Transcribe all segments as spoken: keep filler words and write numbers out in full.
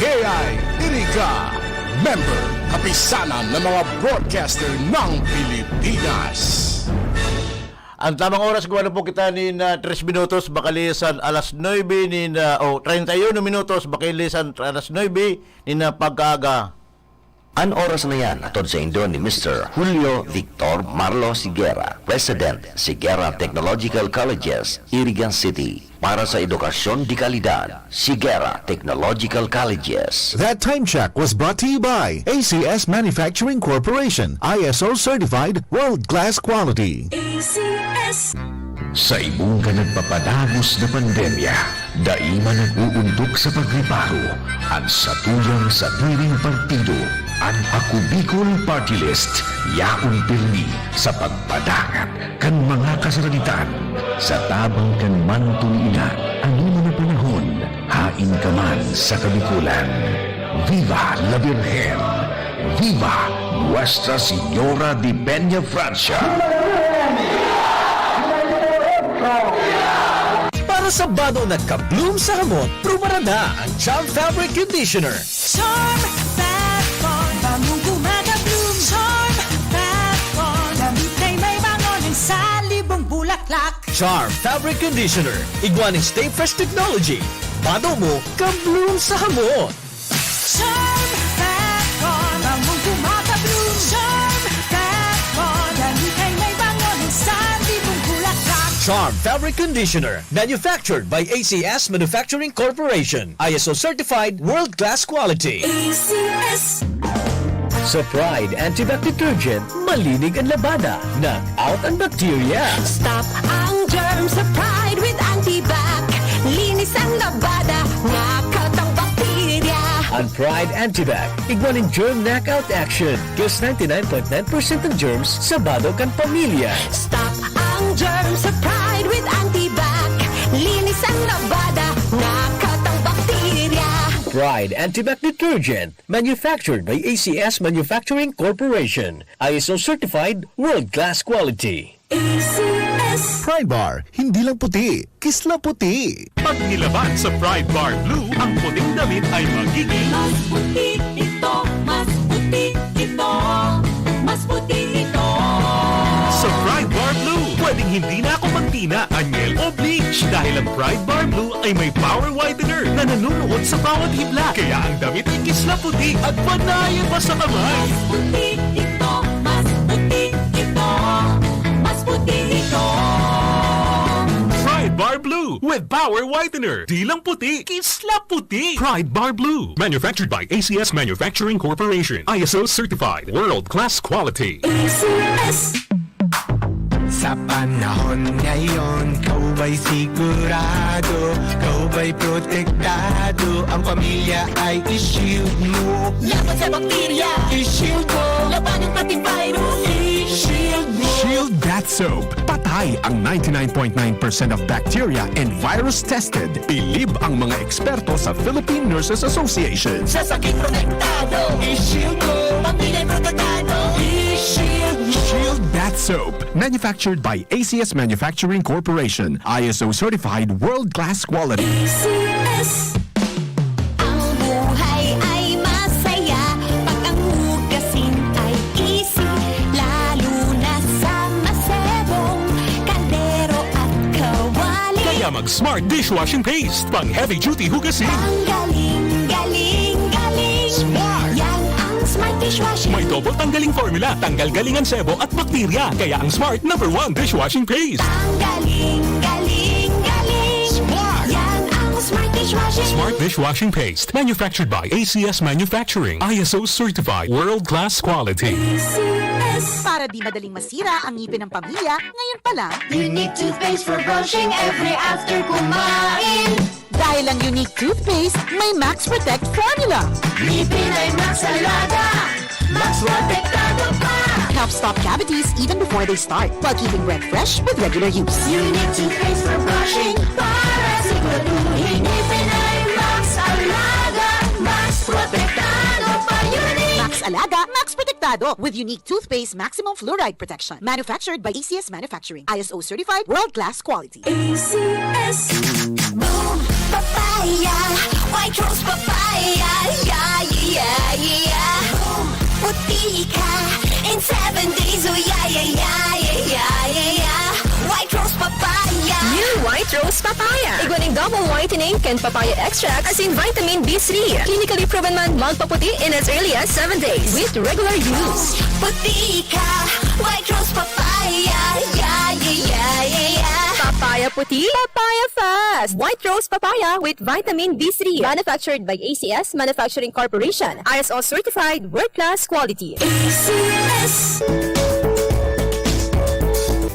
K I Diriga, member, kapisanan ng mga broadcaster ng Pilipinas. Ang tamang oras, gawa na po kita nin, ah, tres minutos, bakalisan alas nuebe nin, ah, o, treinta y uno minutos, bakalisan alas nuebe nin, ah, pagkaaga. An oras na yan, hatod saindo ni Mister Julio Victor Marlo Siguera, President, Siguera Technological Colleges, Irigan City. Para sa edukasyon de kalidad, Siguera Technological Colleges. That time check was brought to you by A C S Manufacturing Corporation, I S O certified, world-class quality. A C S. Sa ibong kan nagpapadagos na pandemya, dai man nag-uuntok sa pagreparo an satuyang sadiring partido, an Ako Bicol Party List. Yaon pirmi sa pagpadangat kan mga kasaraditan, sa tabang kan mantong ina, ano man na panahon, hain ka man sa Kabikolan. Viva la Virgen! Viva Nuestra Señora de Peña Francia! Para sa bado nagka-bloom sa hamot, prubarada ang Charm Fabric Conditioner. Charm Fat Bond, bangong gumagabloom. Charm Fat Bond, damit ay may bango ng salibong bulaklak. Charm Fabric Conditioner, igwa nin Stay Fresh Technology. Bado mo, ka-bloom sa hamot. Charm Fat Bond, bangong gumagabloom. Charm Fat Bond, damit ay may bango ng salibong bulaklak. Charm Fabric Conditioner, manufactured by A C S Manufacturing Corporation. I S O certified, world-class quality. A C S. Sa Pride Antibac Detergent, malinig an labada, knock out an bakterya. Stop ang germs sa Pride with Antibac. Linis ang labada, knock out ang bakterya. An Pride Antibac, igwa nin germ knockout action. Kills ninety-nine point nine percent ng germs sa bado kan pamilya. Stop ang germs sa Pride with Antibac. Linis ang labada, knock out ang bakterya. Pride Antibac Detergent, manufactured by A C S Manufacturing Corporation, I S O certified, world-class quality. A C S. Pride Bar, hindi lang puti, kisla puti. Pag nilaban sa Pride Bar Blue, ang puting damit ay magiging mas puti ito, mas puti ito, mas puti ito. Sa Pride Bar Blue, pwedeng hindi na ako magtina, anyel o bleach, dahil ang Pride Bar Blue ay may power whitener na nanunuot sa bawat hibla. Kaya ang damit ay kisla puti at panayan pa sa kamay. Mas puti ito, mas puti ito, mas puti ito. Pride Bar Blue with power whitener. Di lang puti, kisla puti. Pride Bar Blue. Manufactured by A C S Manufacturing Corporation. I S O certified. World class quality. A C S. Sa panahon ngayon, ikaw ba'y sigurado? Ikaw ba'y protektado? Ang pamilya ay i-shield mo. Laban sa bakterya, i-shield mo. Labanan pati virus, i-shield mo. Shield Bath Soap. Patay ang ninety-nine point nine percent of bacteria and virus tested. Bilib ang mga eksperto sa Philippine Nurses Association. Sa sakit protektado, i-shield mo. Pamilya protektado, i-shield mo. Shield Bath Soap. Manufactured by A C S Manufacturing Corporation. I S O certified world-class quality. A C S. Ang buhay ay masaya pag ang hugasin ay easy, lalo na sa masebong kaldero at kawali. Kaya mag Smart Dishwashing Paste, pang heavy duty hugasin. Ang galing, galing, galing. Smart. Yan ang Smart Dishwashing. May double tanggaling formula, tanggal galing ang sebo at bakterya. Kaya ang Smart number one dishwashing paste. Ang galing, galing, galing. Smart. Yan ang Smart Dishwashing. Smart Dishwashing Paste. Manufactured by A C S Manufacturing. I S O certified. World class quality. A C S. Para di madaling masira ang ngipin ng pamilya, ngayon pa lang. Unique toothpaste for brushing every after kumain. Dahil ang Unique Toothpaste may Max Protect Formula. Ngipin ay Max Alaga, Max Protektado pa. Helps stop cavities even before they start, while keeping breath fresh with regular use. Unique Toothpaste for brushing, para siguraduhin ngipin ay Max Alaga, Max Protektado pa. Unique. Max Alaga, Max Protektado, with Unique Toothpaste Maximum Fluoride Protection. Manufactured by A C S Manufacturing. I S O certified, world class quality. A C S. Boom Papaya, White Rose Papaya, White Rose Papaya. Igwa nin double whitening kan papaya extract asin vitamin B three. Clinically proven man magpaputi in as early as seven days with regular use. Puti ka, White Rose Papaya. Yeah, yeah, yeah, yeah, yeah. Papaya puti, papaya fast. White Rose Papaya with vitamin B three. Manufactured by A C S Manufacturing Corporation. I S O certified, world-class quality. A C S.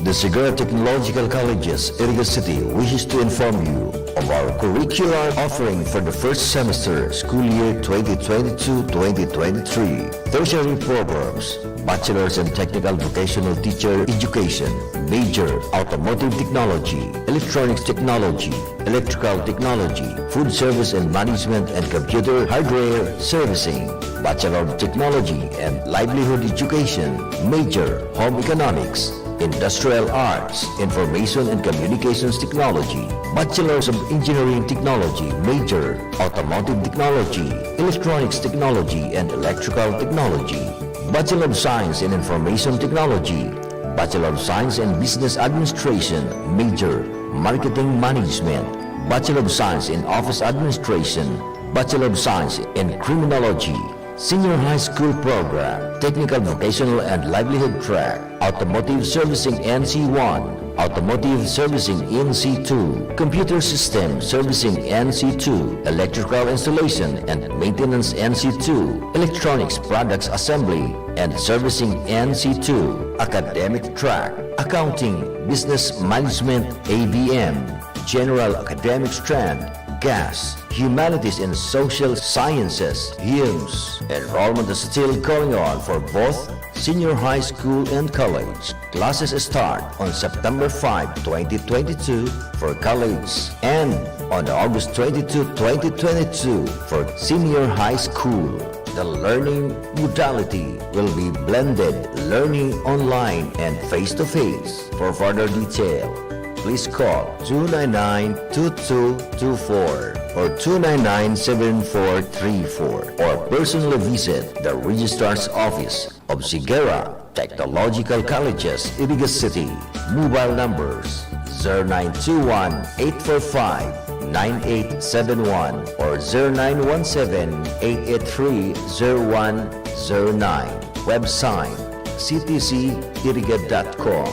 The Segura Technological Colleges, Iriga City, wishes to inform you of our curricular offering for the first semester, school year twenty twenty-two twenty twenty-three. Tertiary programs, Bachelor's and Technical Vocational Teacher Education, major, Automotive Technology, Electronics Technology, Electrical Technology, Food Service and Management and Computer Hardware Servicing, Bachelor of Technology and Livelihood Education, major, Home Economics, Industrial Arts, Information and Communications Technology, Bachelor's of Engineering Technology, major, Automotive Technology, Electronics Technology and Electrical Technology, Bachelor of Science in Information Technology, Bachelor of Science in Business Administration, major, Marketing Management, Bachelor of Science in Office Administration, Bachelor of Science in Criminology, Senior High School Program, Technical Vocational and Livelihood Track, Automotive Servicing N C one, Automotive Servicing N C two, Computer System Servicing N C two, Electrical Installation and Maintenance N C two, Electronics Products Assembly and Servicing N C two, Academic Track, Accounting, Business Management, A B M, General Academic Strand, Gas, Humanities and Social Sciences, HUMS. Enrollment is still going on for both senior high school and college. Classes start on September five, twenty twenty-two for college and on August twenty-two, twenty twenty-two for senior high school. The learning modality will be blended learning online and face-to-face. For further detail, please call two nine nine two two two four or two nine nine seven four three four or personally visit the Registrar's Office of Segura Technological Colleges, Iriga City. Mobile numbers zero nine two one eight four five nine eight seven one or zero nine one seven eight eight three zero one zero nine. Website, C T C iriga dot com.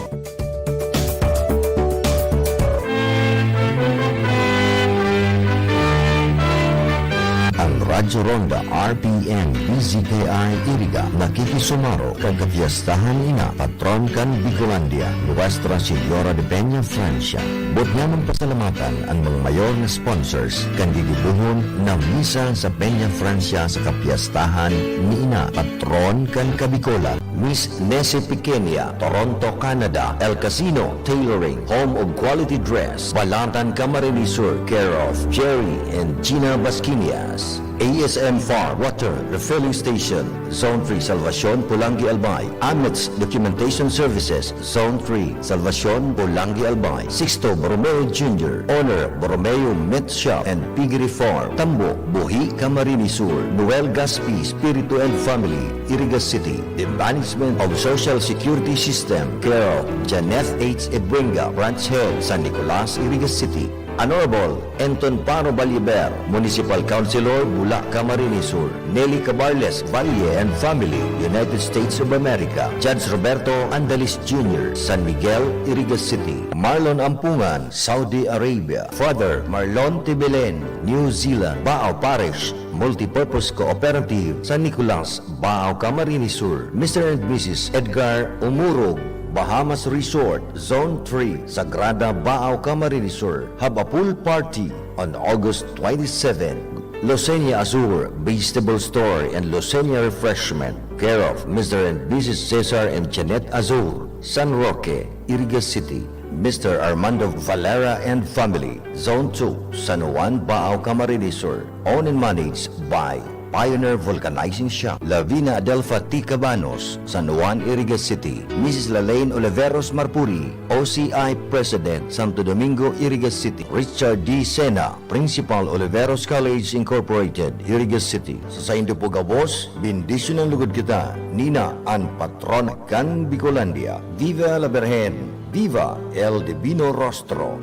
Ang Radyo Ronda R P N D Z K I Iriga nakikisumaro kan kapiyestahan ina, patron kan Bicolandia, Nuestra Señora de Peña, Francia. Boot niya man pasalamatan an mga mayor na sponsors kan gigibohon na misa sa Peña, Francia sa kapiyestahan ni ina, patron kan Kabicolan. Miss Nessie Pequeña, Toronto, Canada, El Casino Tailoring, home of quality dress, Balatan, Camarines Sur, care of Jerry and Gina Basquinias. A S M Farm Water Refilling Station, Zone three, Salvacion, Polangui, Albay. Amex Documentation Services, Zone three, Salvacion, Polangui, Albay. Sixto Borromeo Junior, owner, Borromeo Meat Shop and Piggery Farm, Tambo, Buhi, Camarines Sur. Noel Gaspi, Espiritu and Family, Iriga City. The Management of Social Security System, care of Janeth H. Edwinga, Branch Head, San Nicolas, Iriga City. Honorable Enton Paro Balliver, Municipal Councilor, Bula, Camarines Sur. Nelly Cabarles Valle and family, United States of America. Judge Roberto Andalis Junior, San Miguel, Iriga City. Marlon Ampungan, Saudi Arabia. Father Marlon Tibelen, New Zealand. Baao Parish Multipurpose Cooperative, San Nicolas, Baao, Camarines Sur. Mister and Missus Edgar Umurog, Bahamas Resort, Zone three, Sagrada, Baao, Camarines Sur. Have a pool party on August twenty-seven. Losenia Azul Vegetable Store and Losenia Refreshment, care of Mister and Missus Cesar and Jeanette Azul, San Roque, Iriga City. Mister Armando Valera and family, Zone two, San Juan, Baao, Camarines Sur. Owned and managed by Pioneer Vulcanizing Shop, Lavina Adelfa T. Cabanos, San Juan, Iriga City. Missus Lalaine Oliveros Marpuri, O C I President, Santo Domingo, Iriga City. Richard D. Sena, Principal, Oliveros College Incorporated, Iriga City. Sa saindo po gabos, bendisyonan lugod kita, Nina, an patrona kan Bicolandia. Viva la Virgen! Viva el Divino Rostro!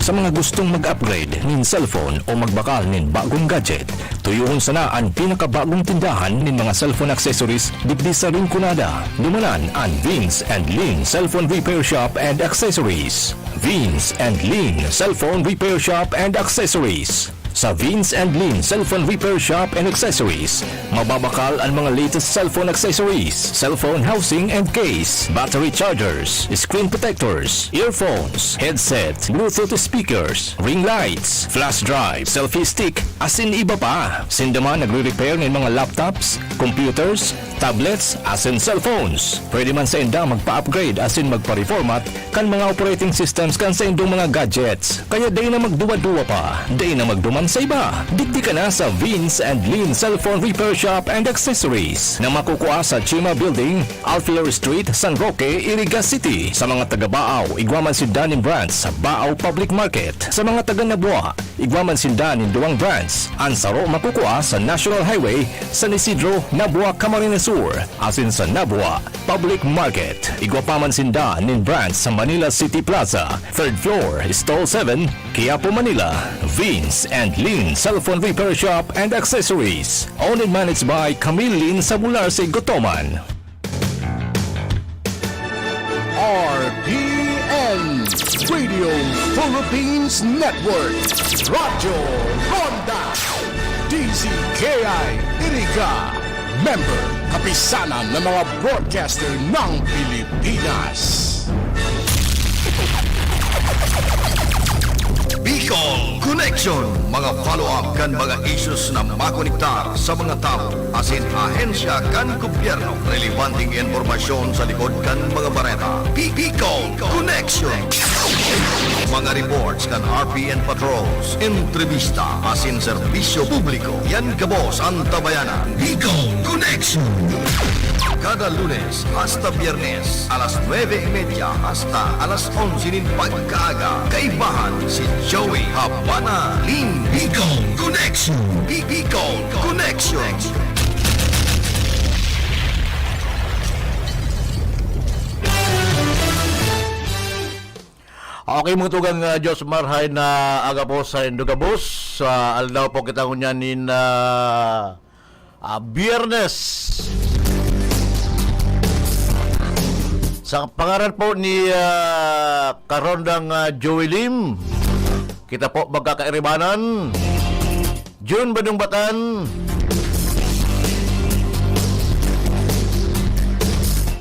Sa mga gustong mag-upgrade nin cellphone o magbakal nin bagong gadget, tuyohon sana an pinakabagong tindahan nin mga cellphone accessories digdi sa Rinconada. Dumanan an Vince and Lin Cellphone Repair Shop and Accessories. Vince and Lin Cellphone Repair Shop and Accessories. Sa Vince and Lin Cellphone Repair Shop and Accessories, mababakal an mga latest cellphone accessories, cellphone housing and case, battery chargers, screen protectors, earphones, headset, Bluetooth speakers, ring lights, flash drive, selfie stick, asin iba pa. Sinda man nagre-repair nin mga laptops, computers, tablets, asin cellphones. Pwede man sainda magpa-upgrade asin magpa-reformat kan mga operating systems kan saindong mga gadgets. Kaya dai na magduwa-duwa pa, dai na magduman sa iba. Digdi ka na sa Vince and Lin Cellphone Repair Shop and Accessories na makukua sa Chima Building, Alfiler Street, San Roque, Iriga City. Sa mga taga Baao, igwa man sinda nin branch sa Baao Public Market. Sa mga taga Nabua, igwa man sinda nin duwang branch. An saro makukua sa National Highway, San Isidro, Nabua, Camarines Sur, asin sa Nabua Public Market. Igwa pa man sinda nin branch sa Manila City Plaza, third floor, stall seven, Quiapo, Manila. Vince and Lin Cellphone Repair Shop and Accessories. Owned and managed by Camille Lin Sabularse Gotoman. R P N Radio Philippines Network, Radyo Ronda, D Z K I Iriga, member, kapisanan ng mga broadcaster ng Pilipinas. Bicol Connection, mga follow-up kan mga issues na makonektar sa mga tawo asin ahensya kan gobyerno. Relebanteng impormasyon sa likod kan mga bareta. Bi-, Bicol Connection. Mga reports kan R P N patrols, entrevista asin serbisyo publiko. Yan gabos an tabayanan. Bicol Connection. Kada Lunes hasta Biyernes, alas nuebe y media hasta alas onse nin pagkaaga. Kaibahan si Joey Habana Limbico Connection. Bicol Connection. Okay, mga tugang, ah, Diyos marhay na aga po sa indo gabos. Sa aldaw po kita ngunyan nin, ah, ah, Biyernes. Sa pangaran po ni, ah, Karondang, ah, Joey Lim, kita po magkakairibanan. Jun Badong Batan.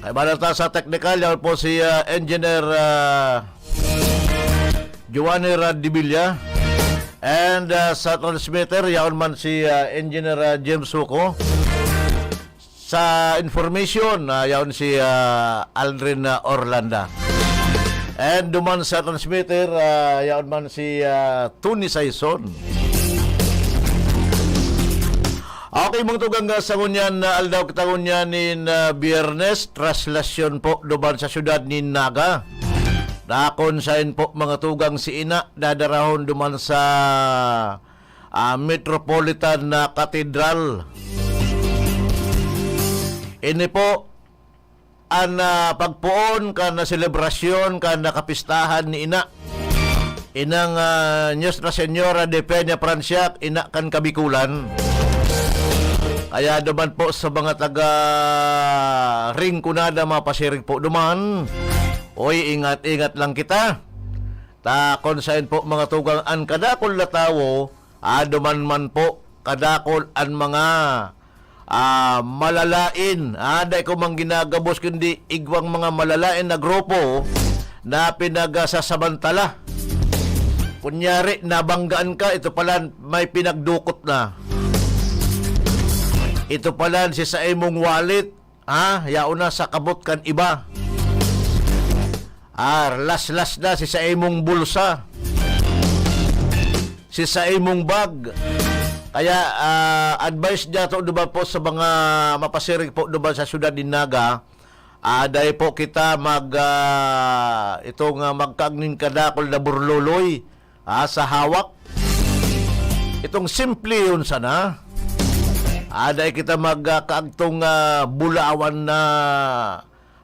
Kaibanan ta sa teknikal, yaon po si, ah, Engineer, ah, Giovanni Radivilla. And, ah, sa transmitter, yaon man si, ah, Engineer, ah, James Suko. Sa information, ah, yaon si, ah, Aldrin, ah, Orlanda. And duman sa transmitter, ah, yaon man si, ah, Tony Saison. Okay, mga tugang, ah, sa ngunyan na aldaw kita ngunyan nin, ah, Biyernes, traslasyon po duman sa syudad nin Naga. Dakon sain po, mga tugang, si Ina dadarahon duman sa, ah, Metropolitan na Cathedral. Ini po an, ah, pagpoon kan selebrasyon kan kapistahan ni Ina. Inang, ah, Nuestra Señora de Peña Francia, Ina kan Kabikulan. Kaya duman po sa mga taga Rinconada, mapasiring po duman. Oy, ingat-ingat lang kita. Ta kun saen po, mga tugang, an kadakul na tawo, ah, duman man po kadakul an mga, ah, malalain. Ah, dai ko man ginagabos kundi igwang mga malalain na grupo na pinagsasamantala. Kunyari, nabanggaan ka, ito pala may pinagdukot na. Ito pala si sa imong wallet, ah, yaon na sa kabot kan iba. Ah, laslas na si sa imong bulsa, si sa imong bag. Kaya, ah, advice niya to, duman po, sa mga mapasiring po duman sa syudad nin Naga, ah, dai po kita mag, ah, itong, ah, magkaag nin kadakul na burloloy, ah, sa hawak. Itong simple yun sana. Ah, dai kita magkaagtong, ah, bulawan na,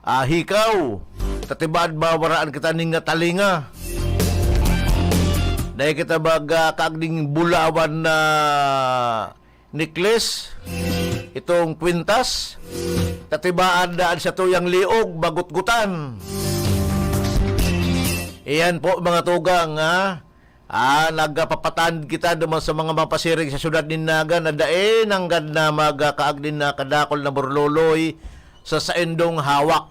ah, hikaw. Ta tibaad mawaraan kita nin nga talinga. Dai kita mag, ah, kaagding bulawan na necklace, itong kwintas, tatibaan daan sa tuyang liog, magutgutan. Iyan po, mga tugang, ha? Ah, nagpapatand kita duman sa mga mapasiring sa syudad nin Naga na dai nanggad na magkaagdi na kadakol na burloloy sa saindong hawak.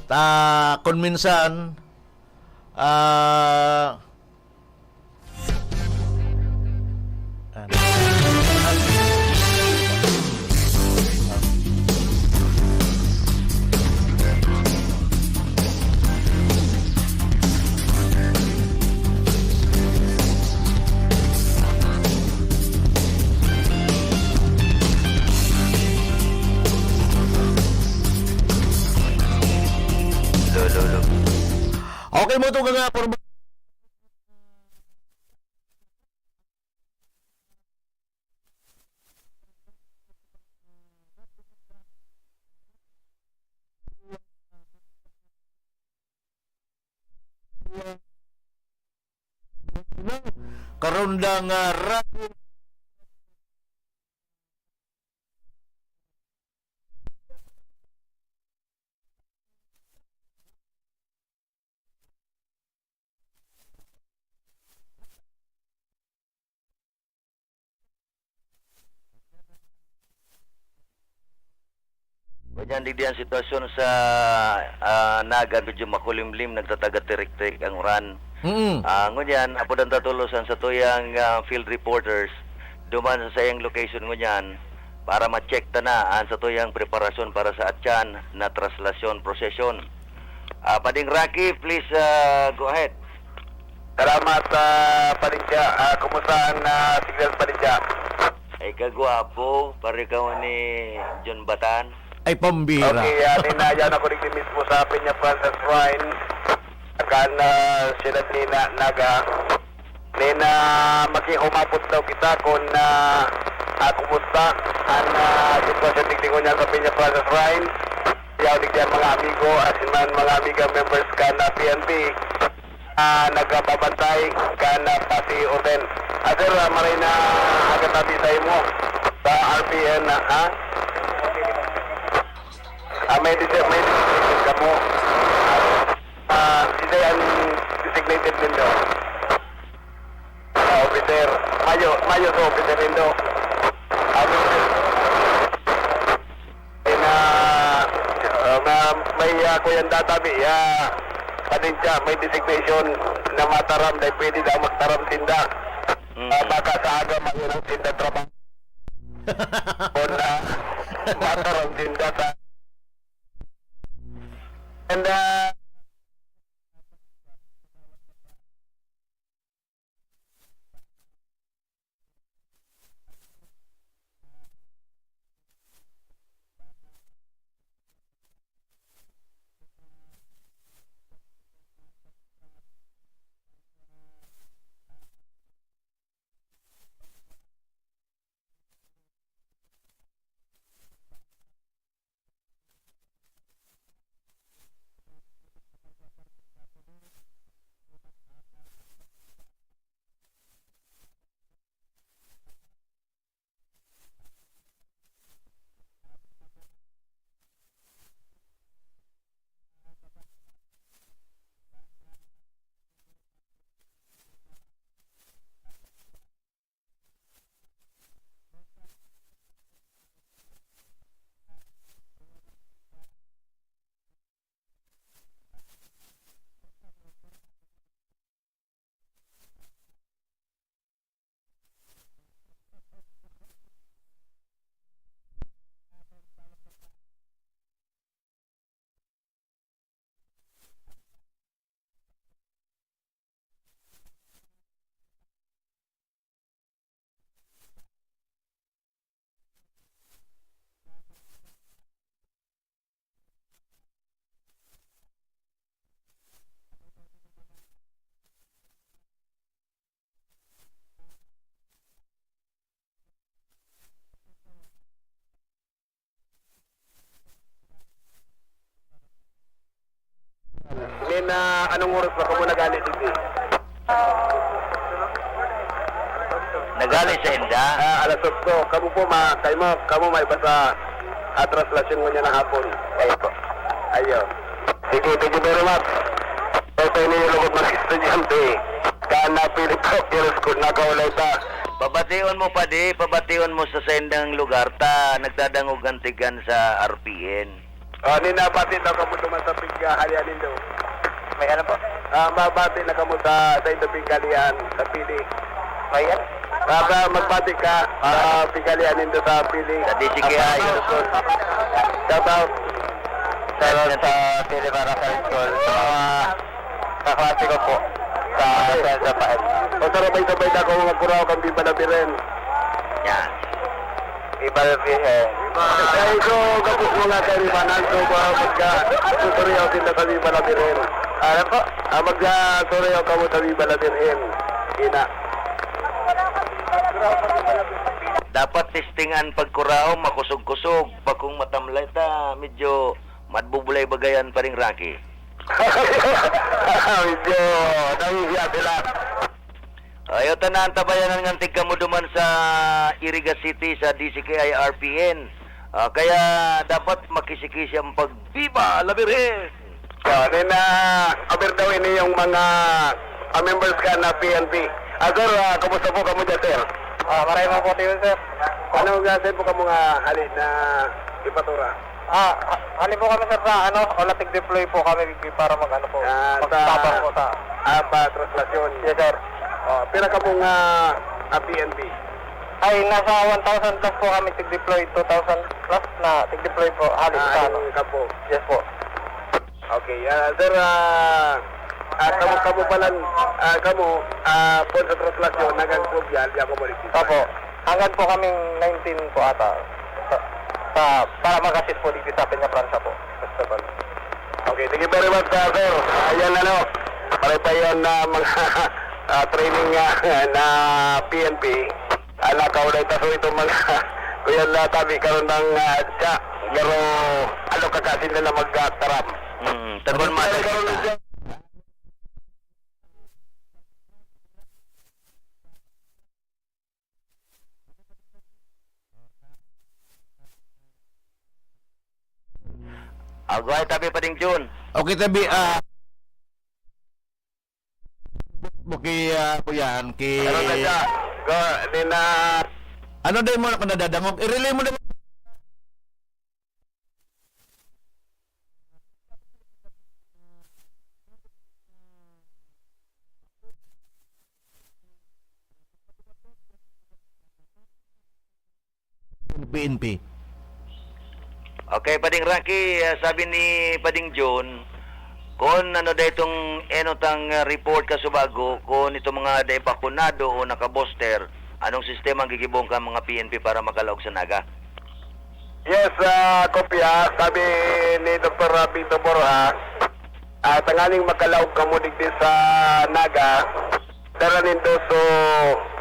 Ta, kun minsan, ah, Okay mo to, mga Karundang, ah, ra- Ngunyan, digdi an sitwasyon sa, ah, Naga, medyo makulimlim, nagtataga tirik-tirik ang uran. Mm. Ah, ngunyan, apodan ta tolos an satuyang, ah, field reporters duman sa saiyang location ngunyan para ma-check ta na an satuyang preparasyon para sa atyan na traslasyon prosesyon. Ah, Pading Rocky, please, ah, go ahead. Salamat, ah, Pading Cha. Ah, kumusta ang, ah, signal, Pading Cha? Ay, kagwapo, pare ka ni John Batan. Ay, pambira. Okay, ah, ninayaw na ko digdi mismo sa Peña Frances Shrine. Kan, ah, siyudad ni Na-, Naga. Then, ah, makihumapot daw kita kung, ah, ah, kumusta ang, ah, sitwasyon digdi ngunyan sa Peña Frances Shrine. Yaw digdi ang mga amigo, asin man mga amiga members kan, ah, P N P, ah, nagpapabantay kan, ah, Pasi Uten. Ah, sir, ah, maray na aga tabi sa imo sa R P N, ah, ha? Ah, may dise-, may designated kamo. Ah, sisay ang designated nindo? Ah, officer. Mayo, mayo sa officer nindo. Ah, na, ah, na may, ah, kuyan data, bi, ah, Pading Cha, may designation na mataram, dahil pwede daw magtaram tinda. Mm. Ah, baka sa aga, mayroon tinda trabaho. Kung, ah, mataram tinda sa And, uh, Then, ah, anong oras pa kamo nag-ali digdi? Gali sa inda? Ah, alas otso. Kamo po, ma-, kayo mo, kamo may basa atras lasyon mo niya na hapon. Ayo po. Ayo. Sige, thank you very much. Ito yung lugod mga estudyante. Kana Philip Rock, Yellow School, nakaulay ta. Pabation mo, padi, pabation mo sa saindang lugar ta nagdadangog ang tigan sa R P N. Ah, ninabati daw kamo duman sa pighalian nindo. May ano po? Ah, mabati na kamo sa, sa indo pighalian, sa Pili. May ano? Ah, sa magbati ka, ah, pighalian nindo sa Pili. Sa D C K I. Shout out. Shout out sa Pili para sa school. Sa mga kaklase ko po. Sa, sa, sa Paet. O, sarabay-sabay na ako mga kuraw kang Viva la Virgen. Yan. Viva la Virgen. Kaya ito, kapos mga kaibanan, so, ba, magka, susuriyaw sila sa Viva la Virgen. Ano po? Ah, magka, suriyaw kamo sa Viva la Virgen. Ina. Dapat testingan pagkuraom, makusog-kusog, bakong matamlay ta, medyo madbubulay bagayan pa rin, Rocky. Medyo nahihiya sila. Ayaw ta na antabayanan ngan tigkamo duman sa Iriga City, sa D C K I R P N. Ah, kaya dapat makisi-kisi ang pag-Viva la Virgen! Yan, and, ah, aware daw ini yung mga, ah, members ka na P N P. Ah, sir, ah, kumusta po kamo dyan, sir? Ah, maray mo po, tiyo, sir. Ano nga, sir, po kamo nga hali na ipatura? Ah, ha-, hali po kami, sir, sa ano, wala tig-deploy po kami para mag-ano po, Ah, sa, magtabang po sa ah, pa traslasyon. Yes, sir. Oh, pira ka pong, ah, ah, P N P? Ay, nasa one thousand plus po kami tig-deploy, two thousand plus na tig-deploy po, hali Ah, sa ano. Ayun ka po. Yes po. Okay, ah, sir, ah, ah, kamo, kamo pala, ah, kamo, ah, po sa traslasyon, nagang Fluvial, di ako mo Opo. Hanggang po kaming nineteen po ata. Sa, sa, para mag-assist po dito sa Peña Francia po. Festival. Okay, thank you very much, uh, sir. Ayan, ano, pare pa yan na mga, ah, training, ah, na P N P. Ah, nakaulay ta so itong mga, kuya na tabi karon ng, ah, siya. Pero, ano, kakasin na na mag-, ah, taram. Mm, tagon Ano, mo na karon kita. Siya? Agway, tabi pa ding Jun. Okay, tabi, ah, okay, ah, kuyan, ki- Ano na siya? Go, di na. Ano din mo na kung nadadangog? I-relay mo na. P N P. Okay, Pading Rocky, ah, sabi ni Pading John, kun ano daw itong enotang, ah, report ka subago, kun itong mga dai bakunado o naka-booster, anong sistema ang gigibong ka mga P N P para makalaog sa Naga? Yes, ah, kopya, sabi ni Doktor Vito Borja, ah, tanganing makalaog kamo digdi sa Naga, dara nindo so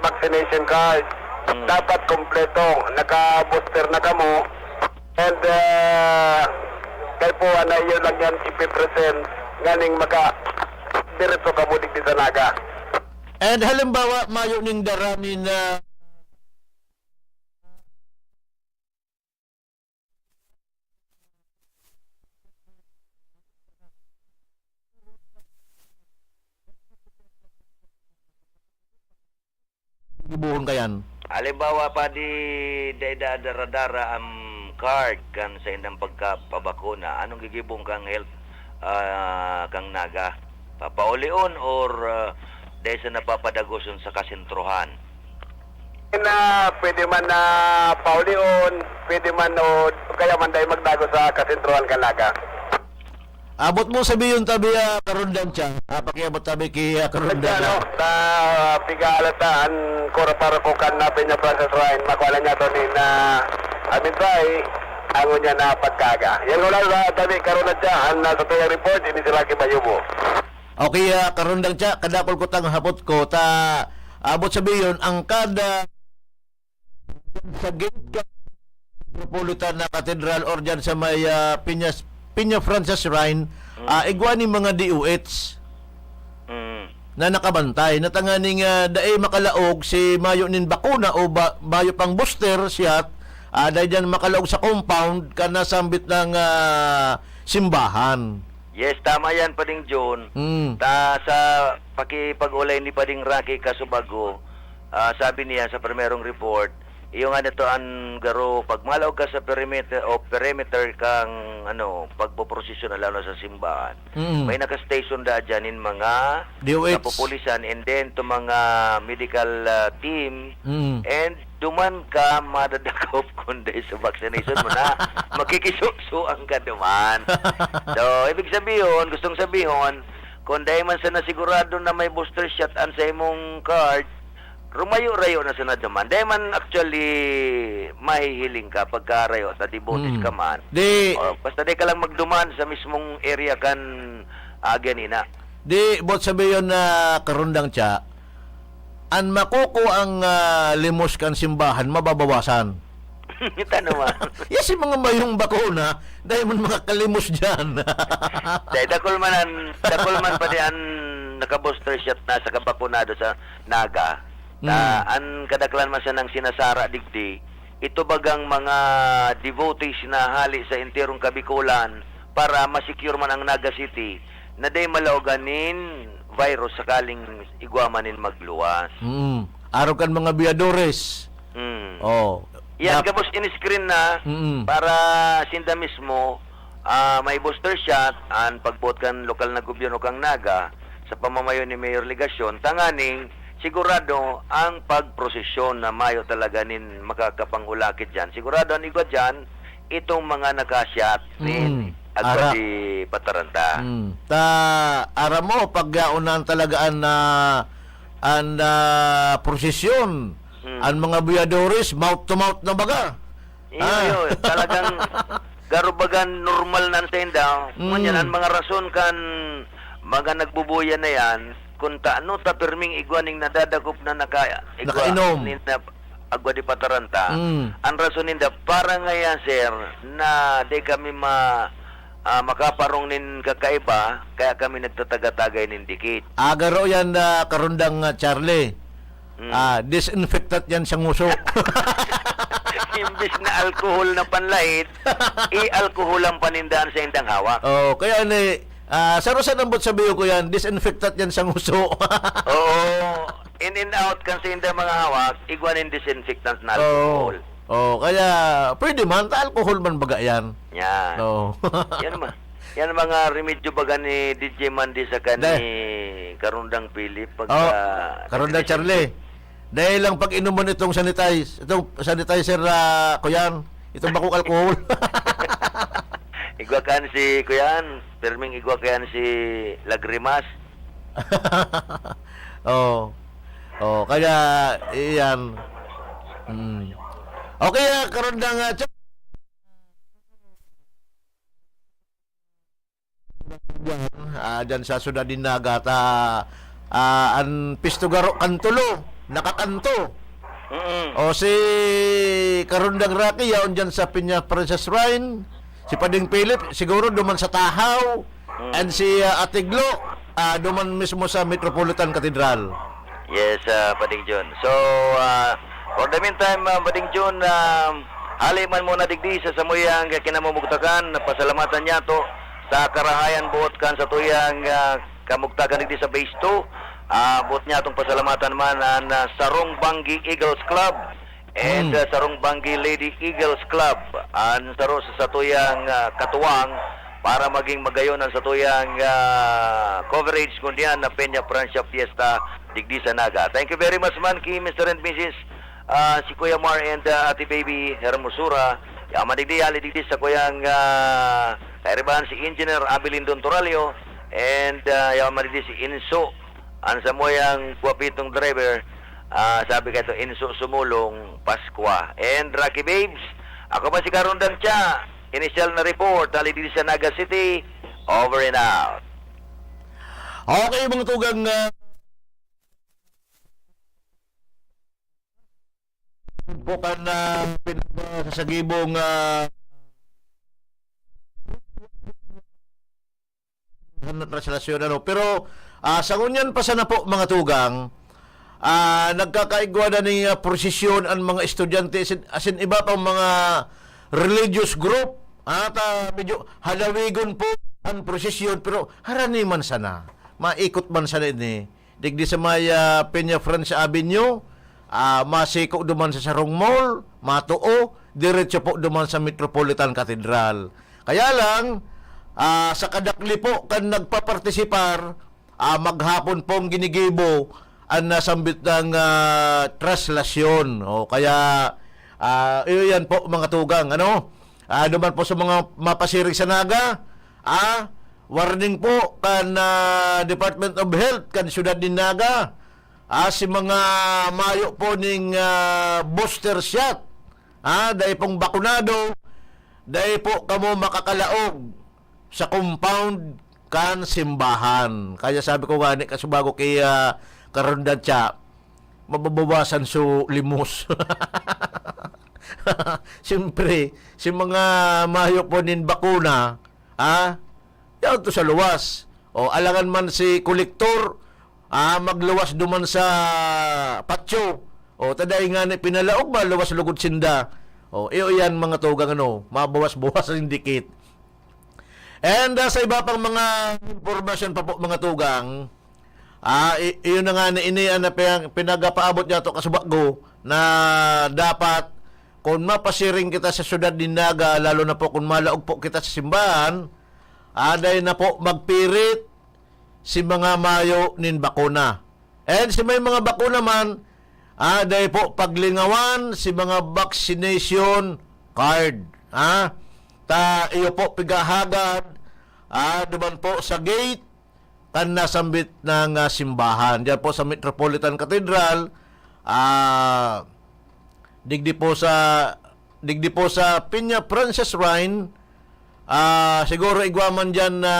vaccination card. Mm. Dapat kompleto, naka-booster na kamo. And, ah, kay po, ano, yun lang yan, ipipresent, nganing maka-, diretso kamo digdi sa Naga. And halimbawa, mayo ning dara nin, ah, Gibohon kayan. Halimbawa pa, di, dai da dara-dara ang card kan sa indang pagkapabakuna, anong gigibong kang health, ah, kang Naga? Papaulion or, ah, dai sa napapadagoson sa kasentrohan? Na pwede man na paulion, pwede man o kaya man dai magdago sa kasentrohan kan Naga. Abot mo sabi yun, tabi, ah, Karundan siya. Ah, pakiabot tabi ki, ah, Karundan, Ano, ah. Sa piga alata, an kura para ko kan na Peña Francis Ryan, makuha na niya to ni na, amin sa ay, angon niya na pagkaga. Yan ko lang sa tabi, Karundan siya, an nasa tuyang report, ini si Rocky Bayubo. Okay, ah, Karundan siya, kadakol ko tang hapot ko, ta, abot sabi yun, ang kada sa gate ka Metropolitan na Cathedral or dyan sa may, ah, Piñas-, Piña Francis Shrine, Mm. ah, igwa ni mga D O H. Mm. na nakabantay. Na tanganing, ah, dai makalaog si mayo nin bakuna o ba, mayo pang booster shot, ah, dai diyan makalaog sa compound kan nasambit na, ah, simbahan. Yes, tama yan, Pading John. Mm. Ta, sa pakipag-ulay ni Pading Rocky Casubago, ah, sabi niya sa primerong report, iyo nga nito an garo, pag malaog ka sa perimeter o perimeter kang, ano, pagpoprosesyon, lalo sa simbahan, Mm. may naka-station da dyan in mga D O H. Kapupulisan, and then to mga medical, ah, team, Mm. and duman ka madadakop kundi sa vaccination mo na makikisusuan ka duman. So, ibig sabihin, gustong sabihin, kung dai man sana sigurado na may booster shot an sa imong card, rumayo-rayo na sana duman. Dai man actually mahihiling ka pagkarayo ta di botis Mm. ka man. Di O, basta dai ka lang magduman sa mismong area kan, ah, ganina. Di, buot sabihin na karundang tiya, an makukuang, ah, limos kan simbahan, mababawasan. Ito naman. Yes, yung mga mayong bakuna, dahil man mga kalimos dyan. Dahil dakul man an, dakul man pa di an naka-booster shot na sa kabakunado sa Naga. Na Mm. an kadaklan man sanang sinasara digdi, ito bagang mga devotees na hali sa enterong Kabikulan para ma-secure man ang Naga City na dai malaogan nin virus sakaling igwa man nin magluwas. Mm. Arog kan mga biyadores. Mm. Oh. Yan, Nap- gabos in-screen na Mm. para sinda mismo, ah, may booster shot, an pagbuot kan lokal na gobyerno kan Naga sa pamamayo ni Mayor Legacion, tanganing sigurado ang pagprosesyon na mayo talaga nin makakapangulakit diyan. Sigurado an igwa diyan, itong mga naka-shot nin Mm. agwa Ara. di pataranta. Mm. Ta, aram mo, pag, ah, unahan talaga an, ah, an, ah, prosesyon, Mm. an mga buyadores, mouth to mouth na baga. Iyo, Ah. iyo. Talagang garubagan normal na an sainda. Mm. Ngunyan, an mga rason kan mga nagbubuya na yan, kung taano ta pirming igwa ning nadadakop na naka-, igwa Nakainom. nin na-, agwa di pataranta. Mm. An rason ninda, para ngayan, sir, na di kami ma-, ah, makaparong nin kakaiba, kaya kami nagtatagay-tagay nin dikit. Ah, garo yan, ah, karundang, ah, Charlie. Mm. Ah, disinfectant yan sa nguso. Imbis na alcohol na panlait, i-alcoholan pa ninda an saindang hawak. Oh, kaya ni, ah, saro sa nambot sa biyo ko yan, disinfectant yan sa nguso. Oo. In and out kan saindang mga hawak, igwa nin disinfectant na Oo. alcohol. Oh, kaya pwede man, ta alcohol man baga yan. Yan. Oo. Yan ma-, yan mga remedyo baga ni D J Mandy saka Dai. ni Karundang Philip pagka Oh, Karundang Charlie. Dahil lang pag-inom mo nitong sanitize, itong sanitizer, ah, kuyan, itong bakong alcohol. Igwa kan si kuyan, pirming igwa kan si Lagrimas. Oh. Oh, kaya, iyan. Mm. Okay, ah, Karundang, ah, Cha-, ah, dyan sa syudad nin Naga, ta, ah, an pisto garo kan tulo, nakakanto. Mm. O si Karundang Rocky, yaon dyan sa Peña Francia Shrine. Si Pading Philip, siguro duman sa Tahaw. Mm. And si, ah, Ate Glo, ah, duman mismo sa Metropolitan Cathedral. Yes, ah, Pading John. So, ah, for the meantime, ah, Pading John, ah, hali man muna digdi sa samuyang kinamumugtakan, pasalamatan niyato sa karahayan buot kan satuyang, ah, kamugtakan digdi sa Base two. Ah, buot niyatong pasalamatan man an, ah, Sarong Banggi Eagles Club and, Mm. ah, Sarong Banggi Lady Eagles Club, an saro sa satuyang, ah, katuwang para maging magayon an satuyang, ah, coverage ngunyan na Peña Francia Fiesta digdi sa Naga. Thank you very much man ki Mister and Missus, ah, si Kuya Mar and, ah, Ate Baby Hermosura. Yaman digdi, hali digdi sa kuyang, ah, kairibahan si Engineer Abilindon Toralio and, ah, yaman digdi si Inso, an samuyang gwapitong driver, ah, sabi kaito, Inso Sumulong Pascua. And Rocky Babes, ako man si Karundang Cha, initial na report, hali digdi sa Naga City, over and out. Okay, mga tugang, ah, po kan, ah, pinag-, ah, sasagibong, ah, Ano, translasyon, ano. Pero, ah, sa ngunyan pa sana po, mga tugang, ah, nagkakaigwa na ning, ah, prosesyon an mga estudyante, asin, asin iba pang mga religious group. At, ah, medyo halawigon po an prosesyon, pero harani man sana. Maikot man sana ini. Digdi sa may, ah, Peña Francia Avenue, ah, masiko duman sa sarong mall, matuo, diretso po duman sa Metropolitan Cathedral. Kaya lang, ah, sa kadakli po kan nagpapartisipar, ah, maghapon pong ginigibo an nasambit nang, ah, traslasyon. O kaya, ah, iyo yan po, mga tugang, ano? Ah, duman po sa mga mapasiring sa Naga, ah, warning po kan, ah, Department of Health kan siyudad nin Naga. Ah, si mga mayo po ning, ah, booster shot, ah, dai pong bakunado, dai po kamo makakalaog sa compound kan simbahan. Kaya sabi ko nga ni, kasubago ki, ah, Karondan siya, mababawasan su limos. Siyempre, si mga mayo po nin bakuna, ah, yaon to sa luwas. O, alangan man si kolektor, ah, magluwas duman sa patio. O, ta dai ngani pinalaog, maluwas lugod sinda. O, iyo yan, mga tugang, ano, mabawas-bawas ang dikit. And, ah, sa iba pang mga impormasyon pa po, mga tugang, ah, i-, iyon na nga ni ini an napiyang-, pinagapaabot niya to kasubago na dapat kun mapasiring kita sa siyudad nin Naga, lalo na po kun malaog po kita sa simbahan, ah, dai na po magpirit si mga mayo nin bakuna. And si may mga bakuna man, ah, dai po paglingawan si mga vaccination card, ah. Ta iyo po pigahagad, ah, duman po sa gate kan nasambit na nga simbahan. Diyan po sa Metropolitan Cathedral, ah, digdi po sa, digdi po sa Peña Francia Shrine, ah, siguro igwa man diyan na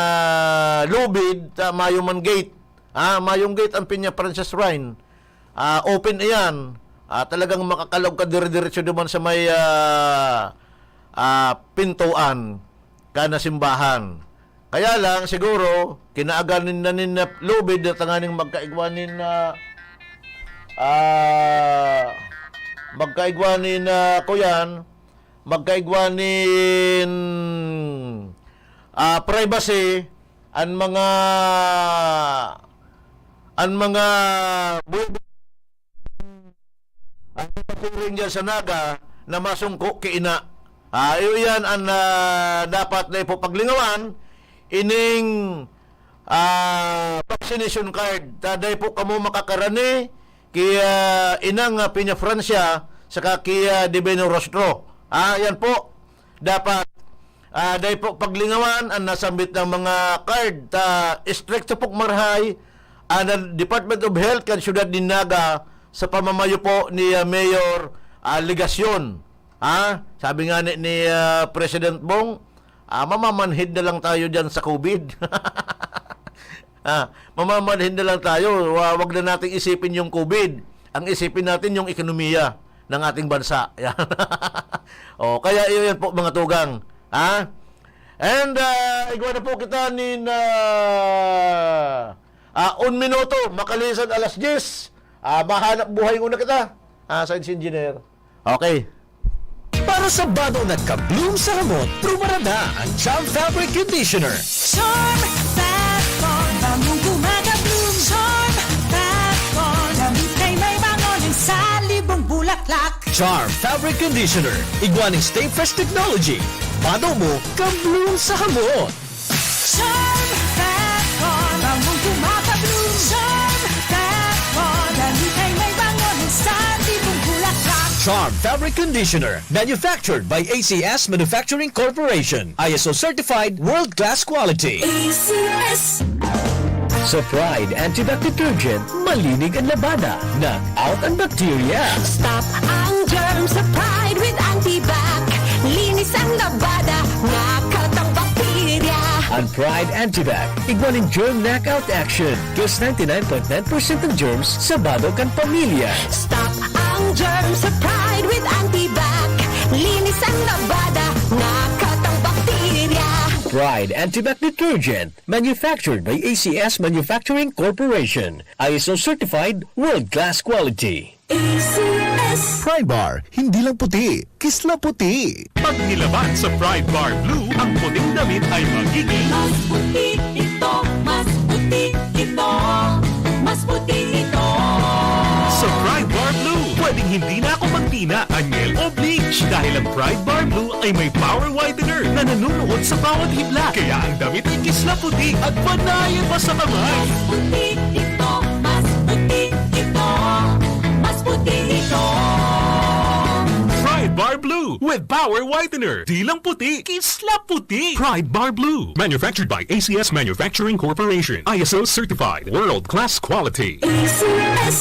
lubid, ta mayo man gate. Ah, mayong gate ang Peña Francia Shrine. Ah, open iyan. Ah, talagang makakalaog ka dire-diretso duman sa may, ah, ah, pintuan kan simbahan. Kaya lang, siguro, kinaagan nin, na nin, na lubid na tanganing magkaigwa nin, ah, ah, magkaigwa nin, ah, kuyan, magkaigwa nin, ah, privacy, an mga, an mga bubo-, an mga turing diyan sa Naga na masungko ki ina. Ah, iyo yan an, ah, dapat na ipapaglingawan, ining, ah, vaccination card. Ta dai po kamo makakarani ki, ah, inang, ah, Peña Francia, saka ki, ah, Divino Rostro. Ah, yan po. Dapat, ah, dai po paglingawan an nasambit na mga card. Ta istrikto pok marahay an Department of Health kan siyudad nin Naga sa pamamayo po ni, ah, Mayor, ah, Legacion. Ha? Sabi nga ni, ni, ah, President Bong, ah, mamamanhid na lang tayo diyan sa COVID. Ah, mamamanhid na lang tayo. Wa-, wag na nating isipin yung COVID. Ang isipin natin yung ekonomiya ng ating bansa. Yan. O, kaya iyon po, mga tugang. Ha? And, ah, igwa na po kita nin, ah, ah, un minuto, makalisan alas diyes. Ah, mahanap buhay muna kita. Ah, Science Engineer. Okay. Para sa bado na ka-bloom sa hamot, prubarada ang Charm Fabric Conditioner. Charm Fab Bond, bangong gumagabloom. Charm Fab Bond, damit ay may bango ng salibong bulaklak. Charm Fabric Conditioner, igwa ning Stay Fresh Technology. Bado mo, ka-bloom sa hamot. Charm Fab Bond, bangong gumagabloom. Charm Fab Bond, damit ay may bango ng salibong bulaklak. Charm Fabric Conditioner, manufactured by A C S Manufacturing Corporation. I S O certified, world-class quality. A C S. Sa Pride Antibac Detergent, malinig ang labada. Knock out ang bakterya. Stop ang germ sa Pride with Antibac. Linis ang labada, knock out ang bakterya. Ang Pride Antibac, igwa nin germ knockout action. Kills ninety-nine point nine percent ng germs sa bado kan pamilya. Stop ang germ sa Pride with Antibac. Linis ang labada, knock out ang bakterya. Pride Antibac Detergent, manufactured by A C S Manufacturing Corporation. I S O certified, world-class quality. A C S. Pride Bar, hindi lang puti, kisla puti. Pag nilaban sa Pride Bar Blue, ang puting damit ay magiging Mas puti ito, mas puti ito, mas puti ito. Sa Pride Bar Blue, pwedeng hindi na ako magtina, anyel o bleach dahil ang Pride Bar Blue ay may power whitener na nanunuot sa bawat hibla. Kaya ang damit ay kisla puti at panayan pa sa kamay. Mas puti ito, mas puti ito, mas puti ito. Pride Bar Blue with Power Whitener. Di lang puti, kisla puti. Pride Bar Blue. Manufactured by A C S Manufacturing Corporation. I S O certified. World class quality. A C S.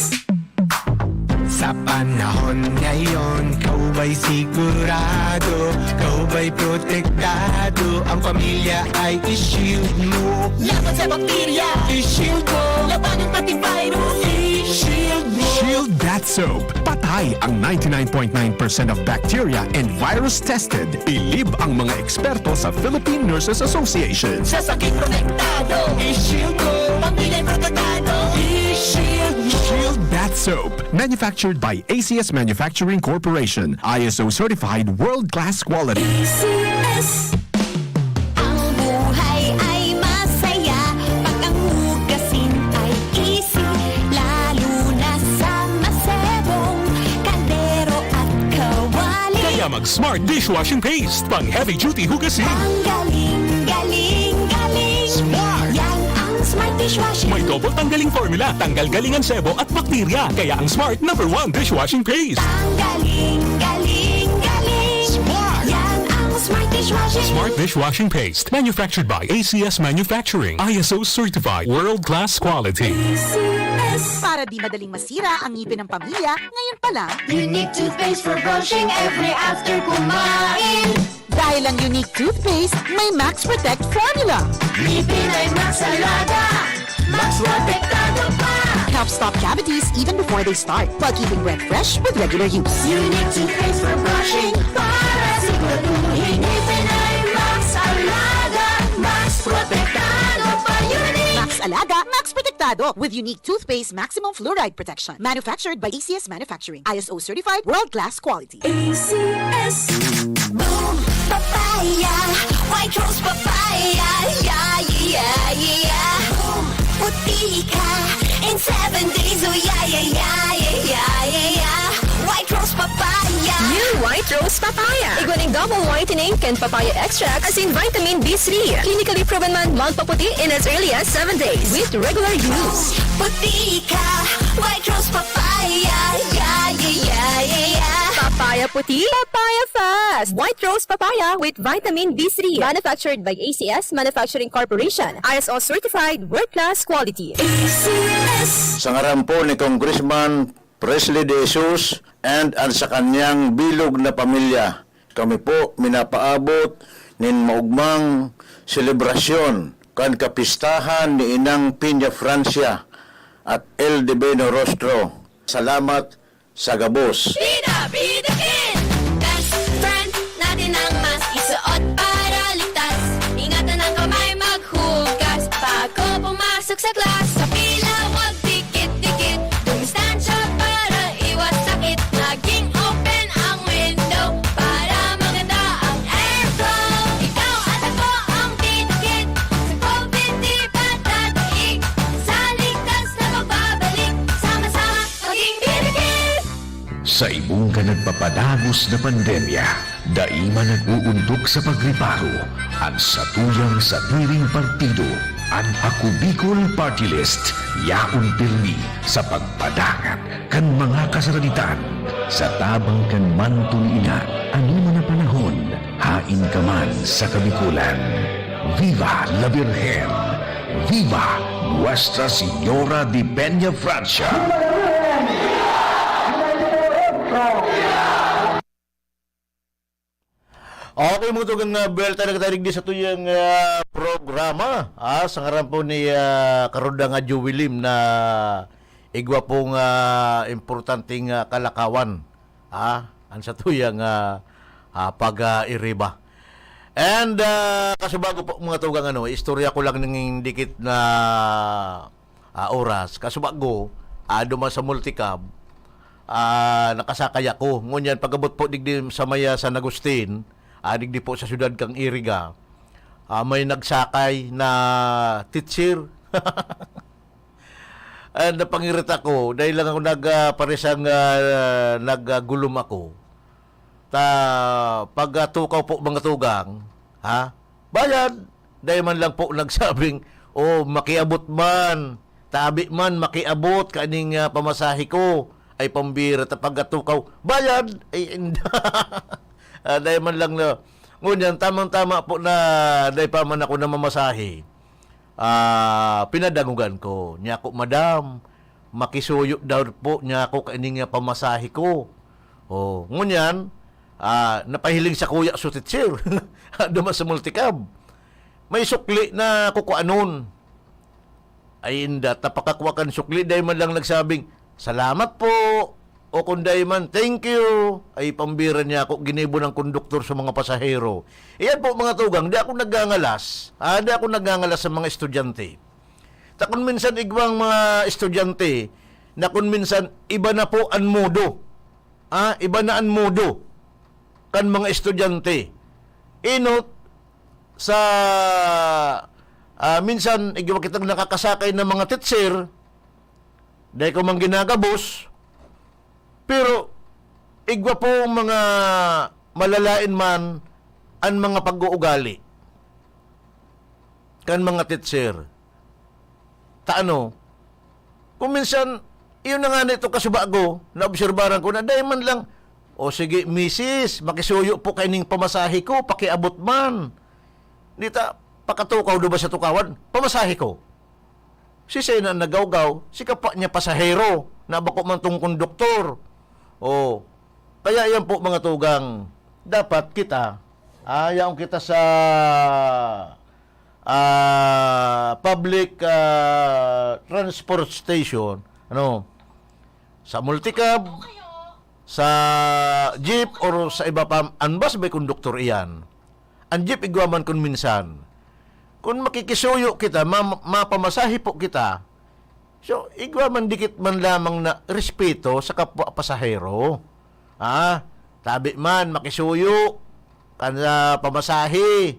Sa panahon ngayon, ikaw ba'y sigurado? Ikaw ba'y protektado? Ang pamilya ay i-shield mo. Laban sa bakterya, i-shield mo. Labanan pati virus, i-shield mo. Shield Bath Soap. Patay ang ninety nine point nine percent of bacteria and virus tested. Bilib ang mga eksperto sa Philippine Nurses Association. Sa sakit protektado, i-shield mo. Pamilya protektado, i-shield mo. Shield Bath Soap. Manufactured by A C S Manufacturing Corporation. I S O certified, world-class quality. A C S. Ang buhay ay masaya pag ang hugasin ay easy, lalo na sa masebong kaldero at kawali. Kaya mag-Smart Dishwashing Paste, pang heavy duty hugasin. Ang galing, galing, galing. Smart! Yan ang Smart Dishwashing. May double tanggaling formula, tanggal galing ang sebo at bakterya. Kaya ang Smart number one dishwashing paste. Ang galing, galing, galing. Smart! Yan ang Smart Dishwashing. Smart Dishwashing Paste. Manufactured by A C S Manufacturing. I S O certified. World class quality. A C S. Para di madaling masira ang ngipin ng pamilya, ngayon pa lang. Unique toothpaste for brushing every after kumain. Dahil ang Unique Toothpaste may Max Protect Formula. Ngipin ay Max Alaga, Max Protektado pa. Helps stop cavities even before they start, while keeping breath fresh with regular use. Unique Toothpaste for brushing, para siguraduhin ngipin ay Max Alaga, Max Protektado pa. Unique! Max Alaga, Max Protektado, with Unique Toothpaste Maximum Fluoride Protection. Manufactured by A C S Manufacturing. I S O certified, world-class quality. A C S. Boom Papaya, White Rose Papaya, yeah, yeah, yeah. Boom, puti ka in seven days, oh yeah, yeah, yeah. White Rose Papaya. New White Rose Papaya. Igwa nin double whitening kan papaya extract asin vitamin B three. Clinically proven man magpaputi in as early as seven days with regular use. Puti ka, White Rose Papaya, yeah, yeah, yeah, yeah, yeah. Papaya puti, papaya fast. White Rose Papaya with vitamin B three. Manufactured by A C S Manufacturing Corporation. I S O certified, world-class quality. A C S. Sa ngaran po ni Congressman Presley De Jesus and an sa kanyang bilog na pamilya, kami po minapaabot nin maugmang selebrasyon kan kapistahan ni Inang Piña Francia at El Divino Rostro. Salamat sa gabos. Bida, bida, kid! Best friend natin ang mask, isuot para ligtas. Ingatan ang kamay, maghugas bago pumasok sa class. Sa pila, wag dikit-dikit. Dumistansya para iwas sakit. Maging open ang window para maganda ang airflow. Ikaw at ako ang bida, kid. Sa covid di pa dadaig. Sa ligtas na pagbabalik. Sama-sama maging bida, kid. Sa ibong ka nagpapadagos na pandemya, dai man nag-uuntok sa pagreparo an satuyang sadiring partido. An Ako Bicol Party List, yaon pirmi sa pagpadangat kan mga kasaraditan, sa tabang kan manto ni Ina, anoman na panahon, haen ka man sa Kabikolan. Viva la Virgen! Viva Nuestra Señora de Peña Francia! Okay, mga tugang, ah, Bel, tayo nagkatarig di sa tuyang, ah, programa. Ah, sa ngaran po ni, ah, Karudang Adyo Wilim na igwa pong, ah, importanteng, ah, kalakawan. Ah, ang sa tuyang, ah, ah, pag, ah, iriba. And, ah, kasubago po, mga tugang, ano, istorya ko lang ning dikit na, ah, oras. Kasubago, ah, duman sa multicab, ah, nakasakay ako. Ngunyan, pag-abot po digdi sa may, ah, San Agustin, ah, digdi po sa siyudad kan Iriga, ah, may nagsakay na teacher. Ah, napangirit ako, dahil lang ako nag, ah, parisang, ah, nag, ah, gulom ako. Ta, pag, ah, tukaw po, mga tugang, ha? Bayad! Dai man lang po nagsabing, "Oh, makiabot man, tabi man, makiabot kaning, ah, pamasahe ko." Ay, pambira ta, pag, ah, tukaw, "Bayad!" Ay, inda. Ah, dai man lang na, ngunyan, tamang-tama po na dai pa man ako namamasahe. Ah, pinadangogan ko. Niya ako, "Madam, makisuyo daw po niya ako kaining, ah, pamasahe ko." Oh, ngunyan, ah, napahiling sa kuya so teacher. Duman sa multicab. May sukli na kukuanon. Ay, inda, ta pakakua kan sukli, dai man lang nagsabing, "Salamat po." O kung dai man, "Thank you." Ay, pambira niya ako, ginibo ng konduktor sa mga pasahero. Iyan po, mga tugang, di ako nagngangalas. Ah, di ako nagngangalas sa mga estudyante. Ta kung minsan igwang mga estudyante, na kung minsan iba na po an modo. Ah, iba na an modo kan mga estudyante. Inot sa, ah, minsan igwa kitang nakakasakay na mga teacher, dai ko man ginagabos, pero igwa po mga malalain man an mga pag-uugali kan mga teacher. Ta ano, kung minsan, iyo na nga na ito kasubago, naobserbaran ko na dai man lang, "O sige, misis, makisuyo po kaining pamasahe ko, pakiabot man." Di ta, pakatukaw do ba sa tukawan? Pamasahe ko. Siisay na nagawgaw? Si kapwa niya pasahero, na bako man tong konduktor. Oh, kaya yan po, mga tugang, dapat kita, ah, yaon kita sa, ah, public, ah, transport station, ano, sa multicab, sa jeep, or sa iba pa, an bus may konduktor iyan. An jeep igwa man kun minsan. Kun makikisuyo kita, ma-, mapamasahe po kita, so, igwa man dikit man lamang na respeto sa kapwa pasahero. Ah, tabi man, makisuyo kan, ah, pamasahe.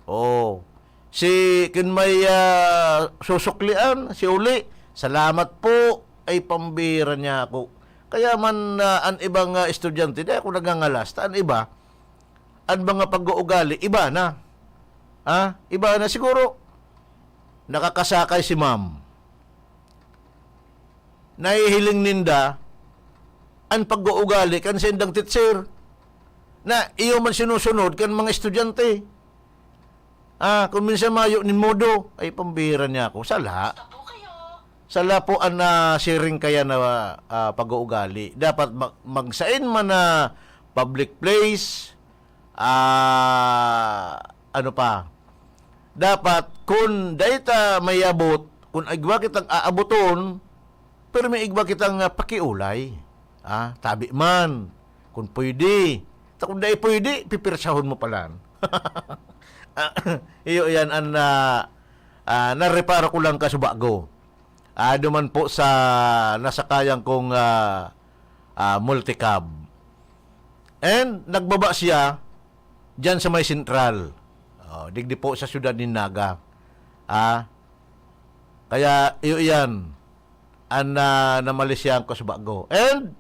Oh. Si, kun may, ah, susuklian, si uli, "Salamat po." Ay, pambira niya ako. Kaya man, ah, an ibang, ah, estudyante, di ako nagngangalas. Ta an iba, an mga pag-uugali, iba na. Ah, iba na. Siguro, nakakasakay si ma'am. Nahihiling ninda an pag-uugali kan saindang teacher na iyo man sinusunod kan mga estudyante. Ah, kung minsan mayo nin modo, ay, pambira niya ako. Sala. Sala po an, ah, siring kaya na, ah, pag-uugali. Dapat mag-, magsain man na public place, ah, ano pa, dapat kun dai ta mayabot, kun igwa kitang aaboton, pero may igwa kitang, ah, pakiolay. Ah, tabi man, kun pwede. Ta kun dai pwede, pipirsahon mo palan. Ah, iyo yan an, ah, ah, nareparo ko lang kasubago. Ah, duman po sa nasakayan kong, ah, ah, multicab. And nagbaba siya diyan sa may sentral. Oh, digdi po sa siyudad nin Naga. Ah, kaya iyo iyan an, ah, namalisyahan ko sa bago. And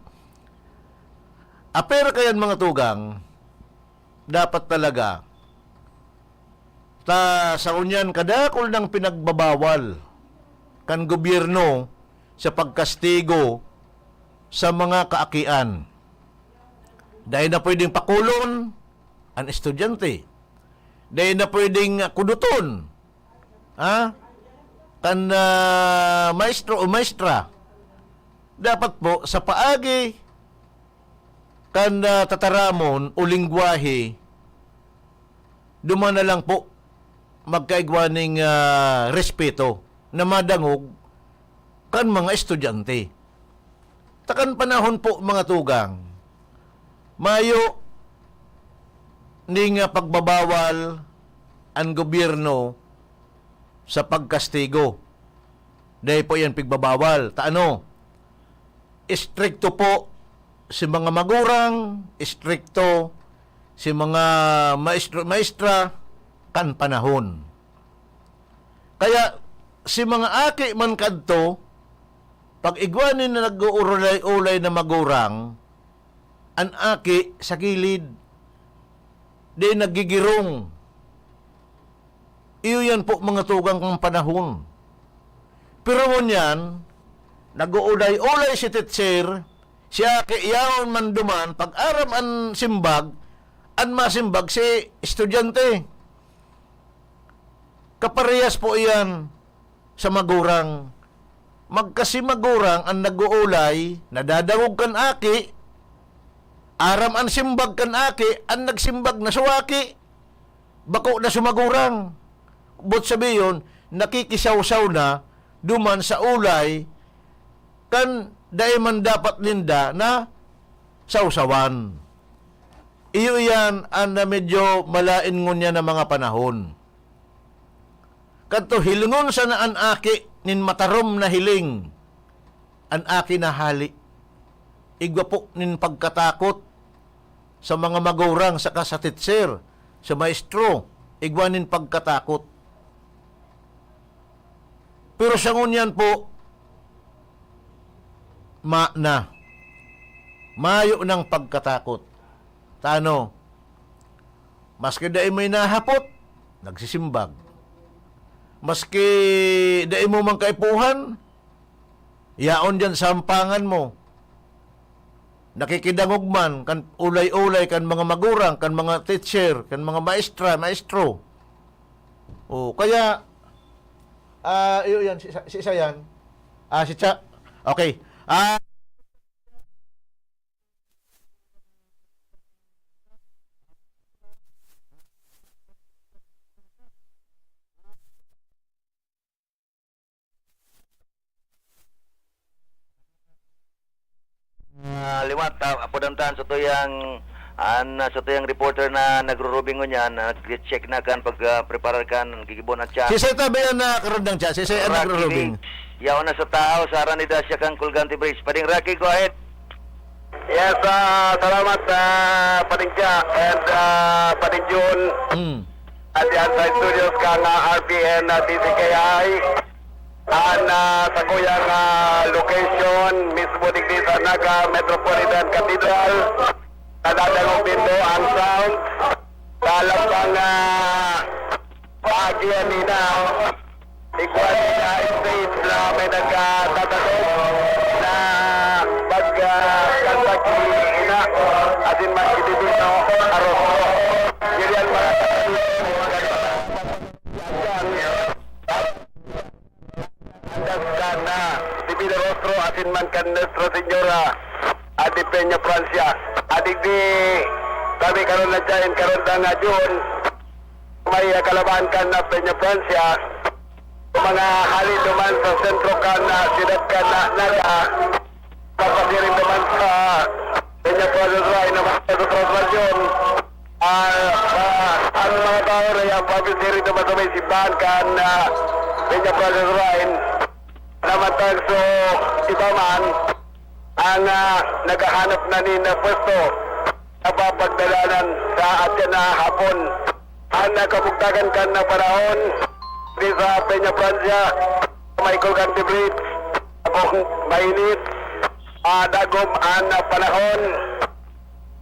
apera kayan, mga tugang, dapat talaga ta sa unyan kadakul nang pinagbabawal kan gobyerno sa pagkastigo sa mga kaakian. Dai na pwedeng pakulon an estudyante. Dai na pwedeng kuduton, ha, kan, ah, maestro o maestra. Dapat po, sa paagi kan, ah, tataramon o lengwahe, duman na lang po magkaigwa ning, ah, respeto na madangog kan mga estudyante. Ta kan panahon po, mga tugang, mayo ning, ah, pagbabawal an gobyerno sa pagkastigo. Dai po yan pigbabawal. Ta ano? Istrikto po si mga magurang, istrikto si mga maestro, maestra kan panahon. Kaya si mga aki man kadto, pag igwa nin nag-uulay-ulay na magurang, an aki sa gilid, di naggigirong. Iyo yan po mga tugang kan panahon. Pero ngunyan, nag-uulay-ulay si teacher, si aki yaon man duman, pag aram an simbag, an masimbag si estudyante. Kaparehas po iyan sa magurang. Magkasimagurang an nag-uulay, nadadangog kan aki, aram an simbag kan aki, an nagsimbag na suwaki, bako na sumagurang. But sabiyon, nakikisawsaw na duman sa ulay kan dai man dapat ninda na sawsawan. Iyo iyan an na medyo malaen ngunyan na mga panahon. Kadto hilingon sana an aki nin matarom na hiling. An aki na hali. Igwa po nin pagkatakot sa mga magurang saka sa teacher, sa maestro. Igwa nin pagkatakot. Pero sa ngunyan po, ma na. Mayo nang pagkatakot. Tano, maski dai mo inahapot, nagsisimbag. Maski dai mo man kaipuhan, yaon diyan sa hampangan mo. Nakikidangog man kan ulay-ulay kan mga magurang, kan mga teacher, kan mga maestra, maestro. O, kaya, ah, iyo yan, si, si isa yan. Ah, si Cha, okay. Ah, Ah, liwat, ah, apo dantan, sa tuyang, an, ah, sa tuyang reporter na nagrurubing ngunyan, na nag-check na kan pag, ah, preparar kan gigibon at siya. Si Sir tabi yan na karundang siya, si Sir ang Rocky nagrurubing. Lee, yaon na sa tao, sa Aranida siya kang Colgante Bridge. Pading Rocky, go ahead. Yes, ah, salamat, ah, Pading Cha and, ah, Pading Jun. Mm. At yan sa studios kang, ah, R P N, ah, T C K I. An, ah, sa kuyang, ah, location, mismo digdi sa Naga Metropolitan Cathedral, nadadangog nindo ang sound. Sa lambang, ah, Agi ani na, igwa ni na stage na may nagtatanong na pag, ah, kanta ki ina, asin man ki Divino Arroz. Yun yan, mga Andas kan, ah, Divino Rostro, asin man kan Nuestra Señora, ah, de Peña Francia. Adigdi, kami karon na dyan, karon na nga June, may, ah, kalabahan kan, ah, Peña Francia. Mga hali duman sa sentro kan, ah, siyudad kan, ah, Naga, papasiring duman sa Peña Francia Shrine, naman sa Traslasyon. Ah, ah, ang mga tao na yan, papasiring duman sa may simbahan kan, ah, Peña Francia Shrine. Naman tagso iba man ang, ah, naghahanap na nin, ah, pwesto. Napapagdalanan sa atyan na hapon. An kabugtakan kan panahon di sa Peña Francia, may Colgante Bridge, akong mainit, ah, dagom an panahon.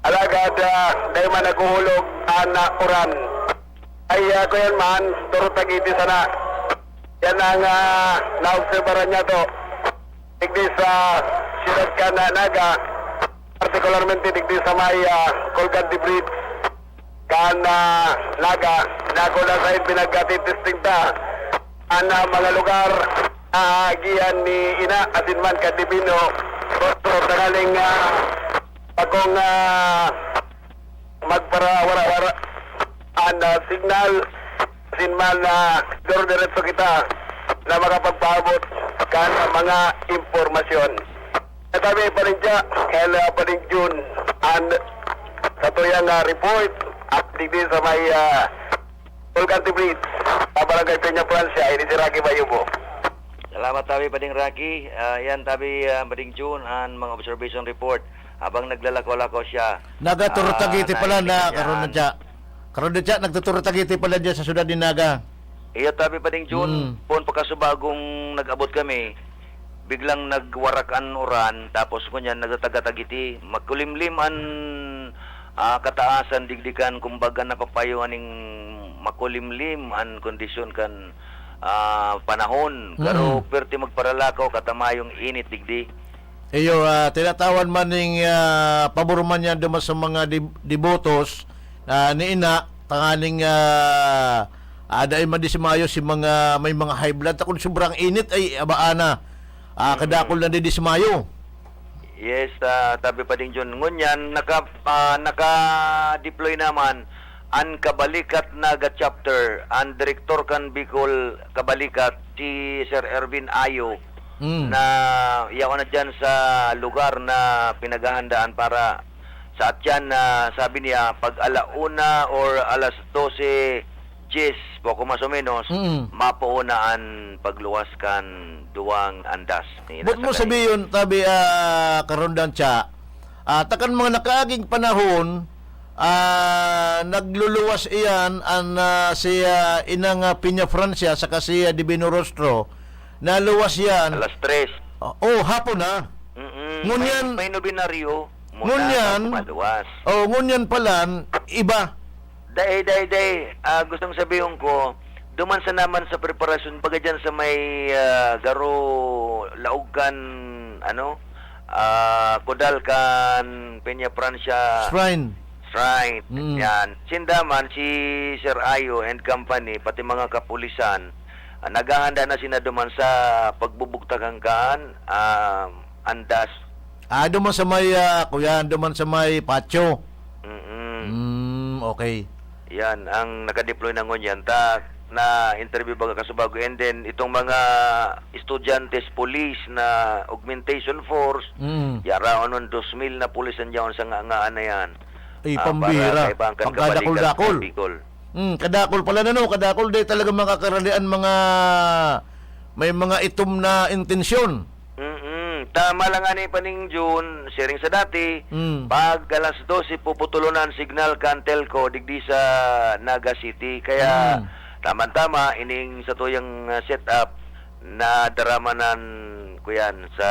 Alagad, ah, dai man naghuhulog an, ah, uran. Ay, ah, kuyan man, turot tag-iti sana. Yan ang, ah, naobserbaran niya to. Digdi sa siyudad kan Naga, partikularmente digdi sa may, ah, Colgante Bridge, kan, ah, Naga, na kung nasaan pinagkatitesting ta an, ah, mga lugar na agihan ni Ina asin man kan Divino Rostro, tanganing, ah, bakong, ah, magparawara-wara an, ah, signal, asin man, ah, dire-diretso kita na makapagpaabot kan mga impormasyon. Katabi pa rin siya, kaya pa rin June, and sa tuyang, ah, report, at Digdi sa may, ah, Volcante Bridge, sa Barangay Peña Francia, ini si Rocky Bayubo. Salamat tabi, Pading Rocky. Ah, yan tabi, ah, Pading Jun, an mga observation report. Habang naglalakaw-lakaw siya, Naga, Toro, ah, Taguete pala nailing na, siya. Karon na siya. Karon na siya, nagtuturo Taguete pala dyan sa syudad ni Naga. Iyo tabi, Pading Jun, Mm. Pon pakasubagong nag-abot kami, biglang nagwarak an uran, tapos ngunyan nagtataga-tagiti. Makulimlim an, ah, kataasan digdi kan, kumbaga, napapayo ning makulimlim an kondisyon kan, ah, panahon. Garo Mm. pwerte magparalakaw, katamayong init digdi. Iyo, ah, tinatawan man ning, ah, pabor man yan duman sa mga deb-, debotos, ah, ni ina, tanganing, ah, ah, dai madismayo si mga, may mga high blood. Ta kun sobrang init, ay, abaa na. Ah, Mm. kadakul na didismayo. Yes, ah, tabi pa din, Jun. Ngunyan, naka-, ah, naka-deploy naman an Kabalikat Naga Chapter, an direktor kan Bicol Kabalikat, si Sir Ervin Ayo, Mm. na yaon na diyan sa lugar na pinaghahandaan para sa atyan na, sabi niya, pag ala una or alas dose diyes, poco mas o menos, Mm. mapoona an pagluwas kan duwang andas. Ni But mo nasa sabihon, tabi, ah, karon dan siya, ah, takan mga nakaaging panahon, ah, nagluluwas iyan an, ah, si, ah, Inang, ah, Peña Francia saka si, ah, Divino Rostro. Naluwas yan. Alas tres. Oh, oh, hapon na. Mm-mm. Ngunyan, May, may nobinaryo muna ngunyan, bago maluwas. Oh, ngunyan pala, iba. Dai, dai, dai. Ah, gustong sabihon ko, duman sa naman sa preparasyon, baga dyan sa may, ah, garo laog kan, ano, ah, kudal kan Peña Francia Shrine. Shrine. Mm. Yan. Sinda man, si Sir Ayo and company, pati mga kapulisan, ah, naghahanda na sina duman sa pagbubugtakan kan, ah, andas. Ah, duman sa may, ah, kuya, duman sa may patio. Mm-mm. Mm, okay. Yan, ang nakadeploy na ngunyan. Ta, na-interview baga kasubago. And then, itong mga estudyante, police na augmentation force, Mm. yaraon nun, dos mil na pulis ang yaon sa nga-, ngaan na yan. Ay, Ah, pambira. para kaibahan kan Pangkadakol-dakol. Kabalikat ng Bicol. Mm, kadakol pala na, no? Kadakol, di talaga makakaralian mga may mga itom na intensyon. Mm-mm. Tama lang ani pa ning June, siring sa dati, Mm. pag alas dose, puputulon na an signal kan telco digdi sa Naga City. Kaya, Mm. tama-tama, ining satuyang, ah, setup, nadaramanan ko yan sa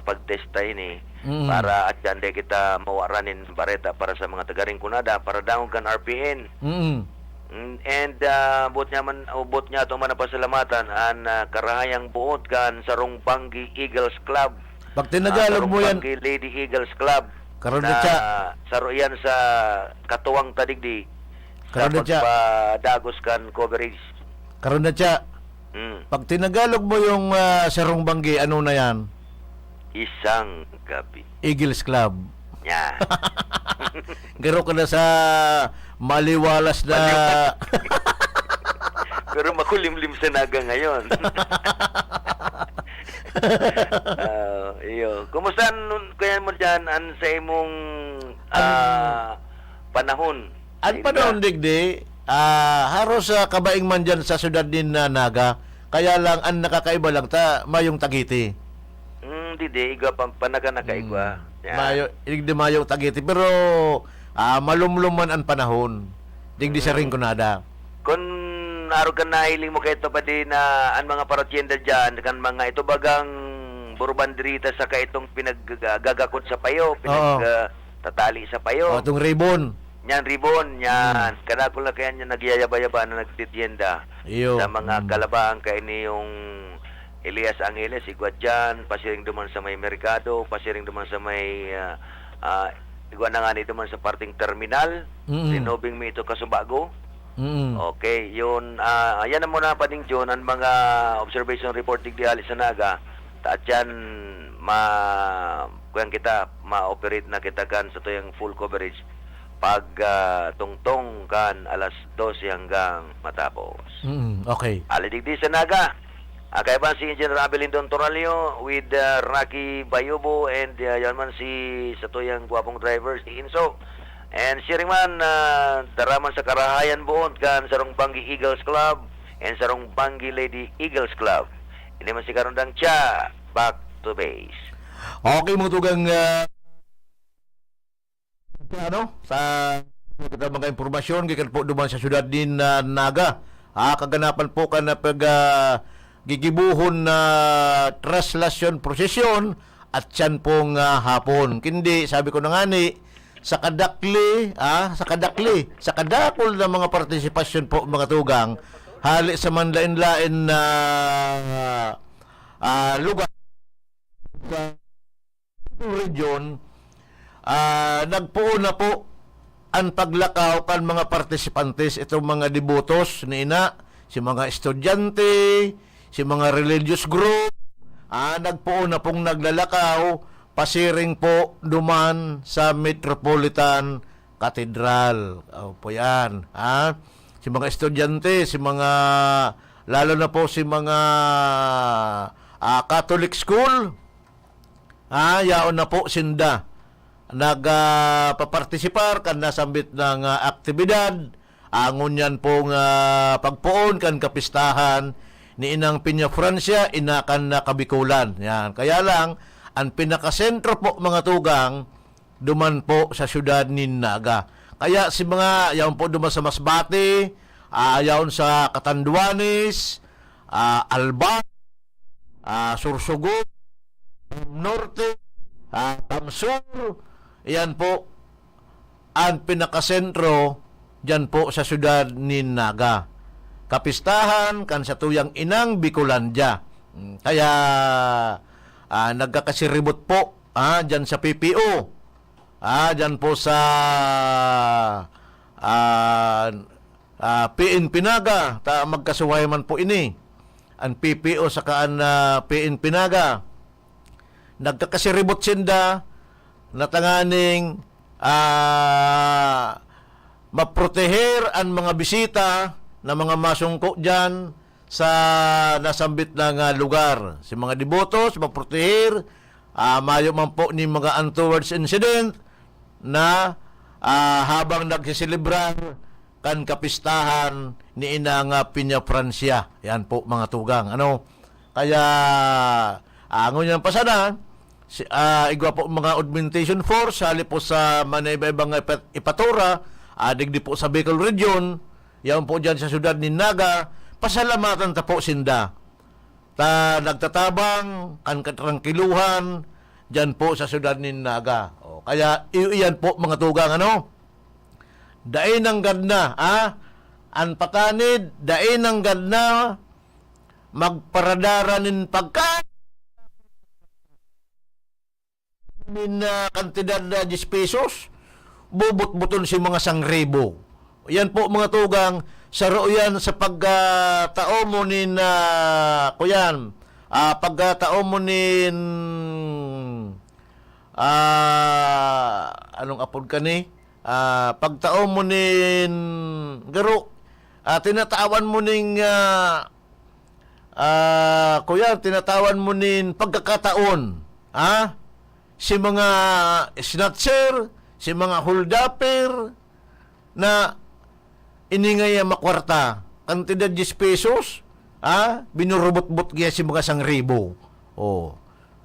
pagtesta ini Mm. para at yan di kita mawaran nin bareta para sa mga taga Rinconada, para dangon kan R P N. Mm. Mm, and, ah, buot niya man, buot niya ato man napasalamatan an, ah, karahayang buot kan Sarong Banggi Eagles Club. Pag tinagalog Ah, Sarong mo yan, Banggi Lady Eagles Club Karon na na siya. saro yan sa katuwang ta digdi sa Karon na siya. pagpadagos kan coverage. Karon na siya. Mm. Pag tinagalog mo yung, ah, Sarong Banggi, ano na yan? Isang gabi. Eagles Club. Yan. Garo ka na sa maliwalas na Maliwalas. Pero makulimlim sa Naga ngayon. Ah, iyo. Kumusta nun, kuya mo dyan, an sa imong, Ang ah, panahon? An Sa panahon, ila? digdi, ah, haros, ah, kabaing man dyan sa syudad nin, ah, Naga. Kaya lang, an nakakaiba lang ta, mayong tagiti. Hmm, didi, igwa pa, panaga na kaigwa. Hmm. Ya. Mayo, digdi mayong tagiti. Pero, ah, malumlom man an panahon. Digdi sa Hmm. Rinconada. Kun arog kan nahiling mo kaito pa di na an mga paratyenda diyan, kan mga ito bagang burbanderita saka itong pinaggagakod sa payo, pinag, Oo. ah, tatali sa payo. Oh, itong ribbon. Yan, ribbon, yan. Hmm. Kadakol na kaya niya nagyayaba-yaba na nagtitienda Iyo. sa mga Hmm. kalabaan kaya ni yung Elias Angeles, igwa dyan, pasiring duman sa may merkado, pasiring duman sa may, ah, ah, igwa na nga ni duman sa parting terminal, Mm. sinubing mi ito kasubago. Mm. Okay, yun, ah, yan ang muna, Pading John, ang mga observation report digdi hali sa Naga. Ta atyan, ma-, kuyan kita, ma-operate na kita kan sa tuyang full coverage pag, ah, tungtong kan alas dose hanggang matapos. Mm, okay. Ali digdi sa Naga. Ah, kaya ba si Engineer Abel Lindon Toralio with, ah, Rocky Bayubo and, ah, yan man si sa tuyang gwapong driver, si Inso. And siring man, ah, dara man sa karahayan boot kan sarong Banggi Eagles Club and sarong Banggi Lady Eagles Club. Ini man si Karundang Cha, back to base. Okay, mga tugang, ah, ano, sa kita mga impormasyon, gikan po duman sa syudad nin, ah, Naga. Ah, kaganapan po kan pag, ah, gigibohon na traslasyon prosesyon at siyan pong, ah, hapon. Kundi, sabi ko na nga ni, sa kadakli, ah, sa kadakli, sa kadakol na mga partisipasyon po, mga tugang, hali sa manlain-lain na, ah, lugar sa region, ah, nagpoon na po an paglakaw kan mga partisipantes, itong mga debotos ni ina, si mga estudyante, si mga religious group, ah, nagpoon na pong naglalakaw pasiring po duman sa Metropolitan Cathedral. Opo, yan, ha? Si mga estudyante, si mga, lalo na po si mga, ah, Catholic school, ah, yaon na po sinda nag, ah, papartisipar kan nasambit na nga aktibidad. Angon yan pong, ah, pagpoon kan kapistahan ni Inang Peña Francia, ina kan, ah, Kabikulan. Yan. Kaya lang, ang pinakasentro po, mga tugang, duman po sa syudad nin Naga. Kaya si mga, yaon po duman sa Masbate, ah, yaon sa Catanduanes, ah, Albay, ah, Sorsogon, Norte, ah, Tamsur, iyan po ang pinakasentro diyan po sa syudad nin Naga. Kapistahan kan satuyang inang Bicolandia. Mm, kaya, ah, nagkakasiribot po, ah, diyan sa P P O. Ah, diyan po sa, ah, ah, P N P Naga, ta magkasuhay man po ini. An P P O saka an, ah, P N P Naga. Nagkakasiribot sinda na tanganing, ah, maproteher an mga bisita na mga masungko diyan sa nasambit na nga lugar. Si mga debotos, maproteher, ah, mayo man po ni mga untowards incident na, ah, habang nagseselebrar kan kapistahan ni Ina nga Peña Francia. Yan po, mga tugang. Ano? Kaya, angon yan pa sana, si, ah, igwa po mga augmentation force, hali po sa manaiba-iba nga ipat-, ipatura, ah, digdi po sa Bicol Region, yaon po dyan sa syudad ni Naga, pasalamatan ta po sinda. Ta nagtatabang kan katrangkiluhan dyan po sa syudad ni Naga. O, kaya, i-, iyan po, mga tugang, ano? Dai nanggad na, ah? An patanid, dai nanggad na magparadara nin pagkain nin, ah, kantidad na diyes pesos, bubutbuton si mga sangribo. Yan po, mga tugang, saro yan sa pagkatao mo nin, ah, kuyan, ah, pagkatao mo nin, ah, anong apod ka ni? Ah, pagtao mo nin garo, ah, tinatawan mo ning, ah, ah, kuya, tinatawan mo nin pagkakataon, ha? Si mga snatcher, si mga holdupper na iningay ang makwarta, kantidad diyes pesos, ha? Binurubot-bot kaya si mga sangribo. Oh.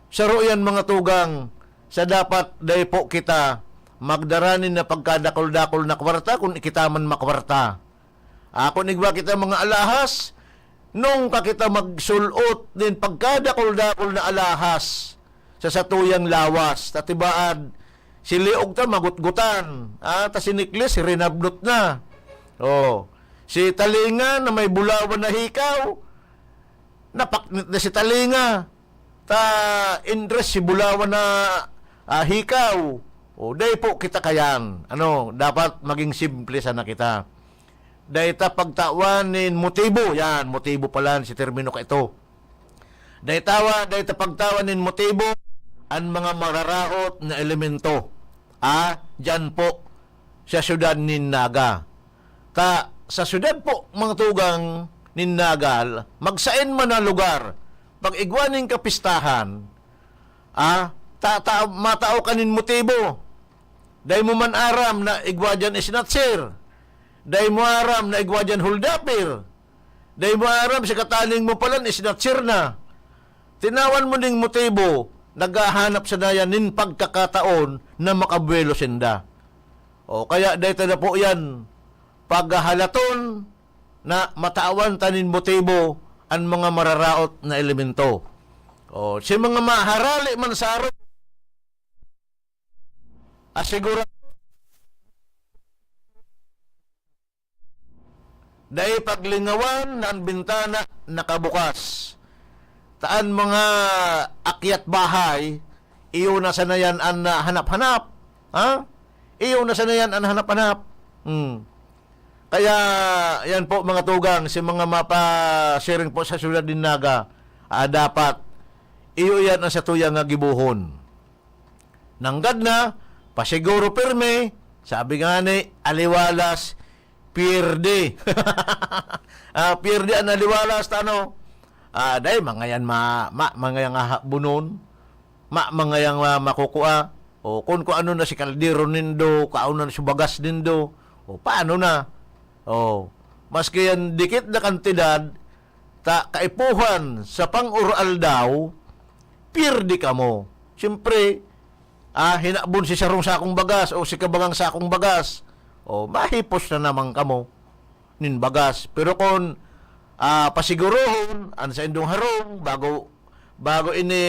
Saro yan, mga tugang, sa dapat dai po kita magdara nin na pagkadakol-dakol na kwarta, kun kita man makwarta. Ah, kun igwa kita mga alahas, nung ka kita magsul-ot nin pagkadakol-dakol na alahas sa satuyang lawas, ta tibaad, si liog ta magutgutan, ah, ta si niklis rinabnot na. Oh, si talinga na may bulawan na hikaw, napaknit na si talinga. Ta, in dress si bulawan na, ah, hikaw. O, dai po kita kayan. Ano, dapat maging simple sana kita. Dai ta pagtawan nin motibo. Yan, motibo pala si termino ka ito. Dai tawa, dai ta pagtawan nin motibo an mga mararaot na elemento. Ah, diyan po sa syudad nin Naga. Ta, sa syudad po, mga tugang nin Naga, magsain man na lugar, pag igwa nin kapistahan, ah, ta, ta, matao ka nin motibo. Dai mo man aram na igwa diyan snatcher. Dai mo aram na igwa diyan holdupper. Dai mo aram si kataning mo palan snatcher na. Tinawan mo ning motibo, naghahanap sana yan nin pagkakataon na makabuwelo sinda. O kaya dai ta na po yan paghahalaton na matawan ta nin motibo an mga mararaot na elemento. O, si mga maharali man sa aro, asigura dai paglingawan na an bintana nakabukas. Taan mga akyat bahay, iyo na sana yan an, ah, hanap-hanap. Ha? Iyo na sana yan an hanap-hanap. Hmm. Kaya, yan po, mga tugang, si mga mapa-sharing po sa syudad nin Naga, ah, dapat iyo yan ang satuya nga gibohon. Nanggad na, pasiguro pirmi, sabi nga ni, aliwalas, pierde. Ah, pierde an aliwalas, ta ano? Ah, dai, mangayan ma-, ma-, mangayang aha-, bunon. Ma-, mangayang ma-, makukua. O, kun, kun ano na si kaldero nindo, kaon na si bagas nindo. O, paano na? O, maski yan dikit na kantidad, ta kaipuhan sa pang-uraldaw, pierde kamo. Siyempre, ah, hinabon si sarong sakong bagas o si kabangang sakong bagas, o mahipos na naman kamo nin bagas. Pero kun, ah, pasigurohon an saindong harong bago, bago ini,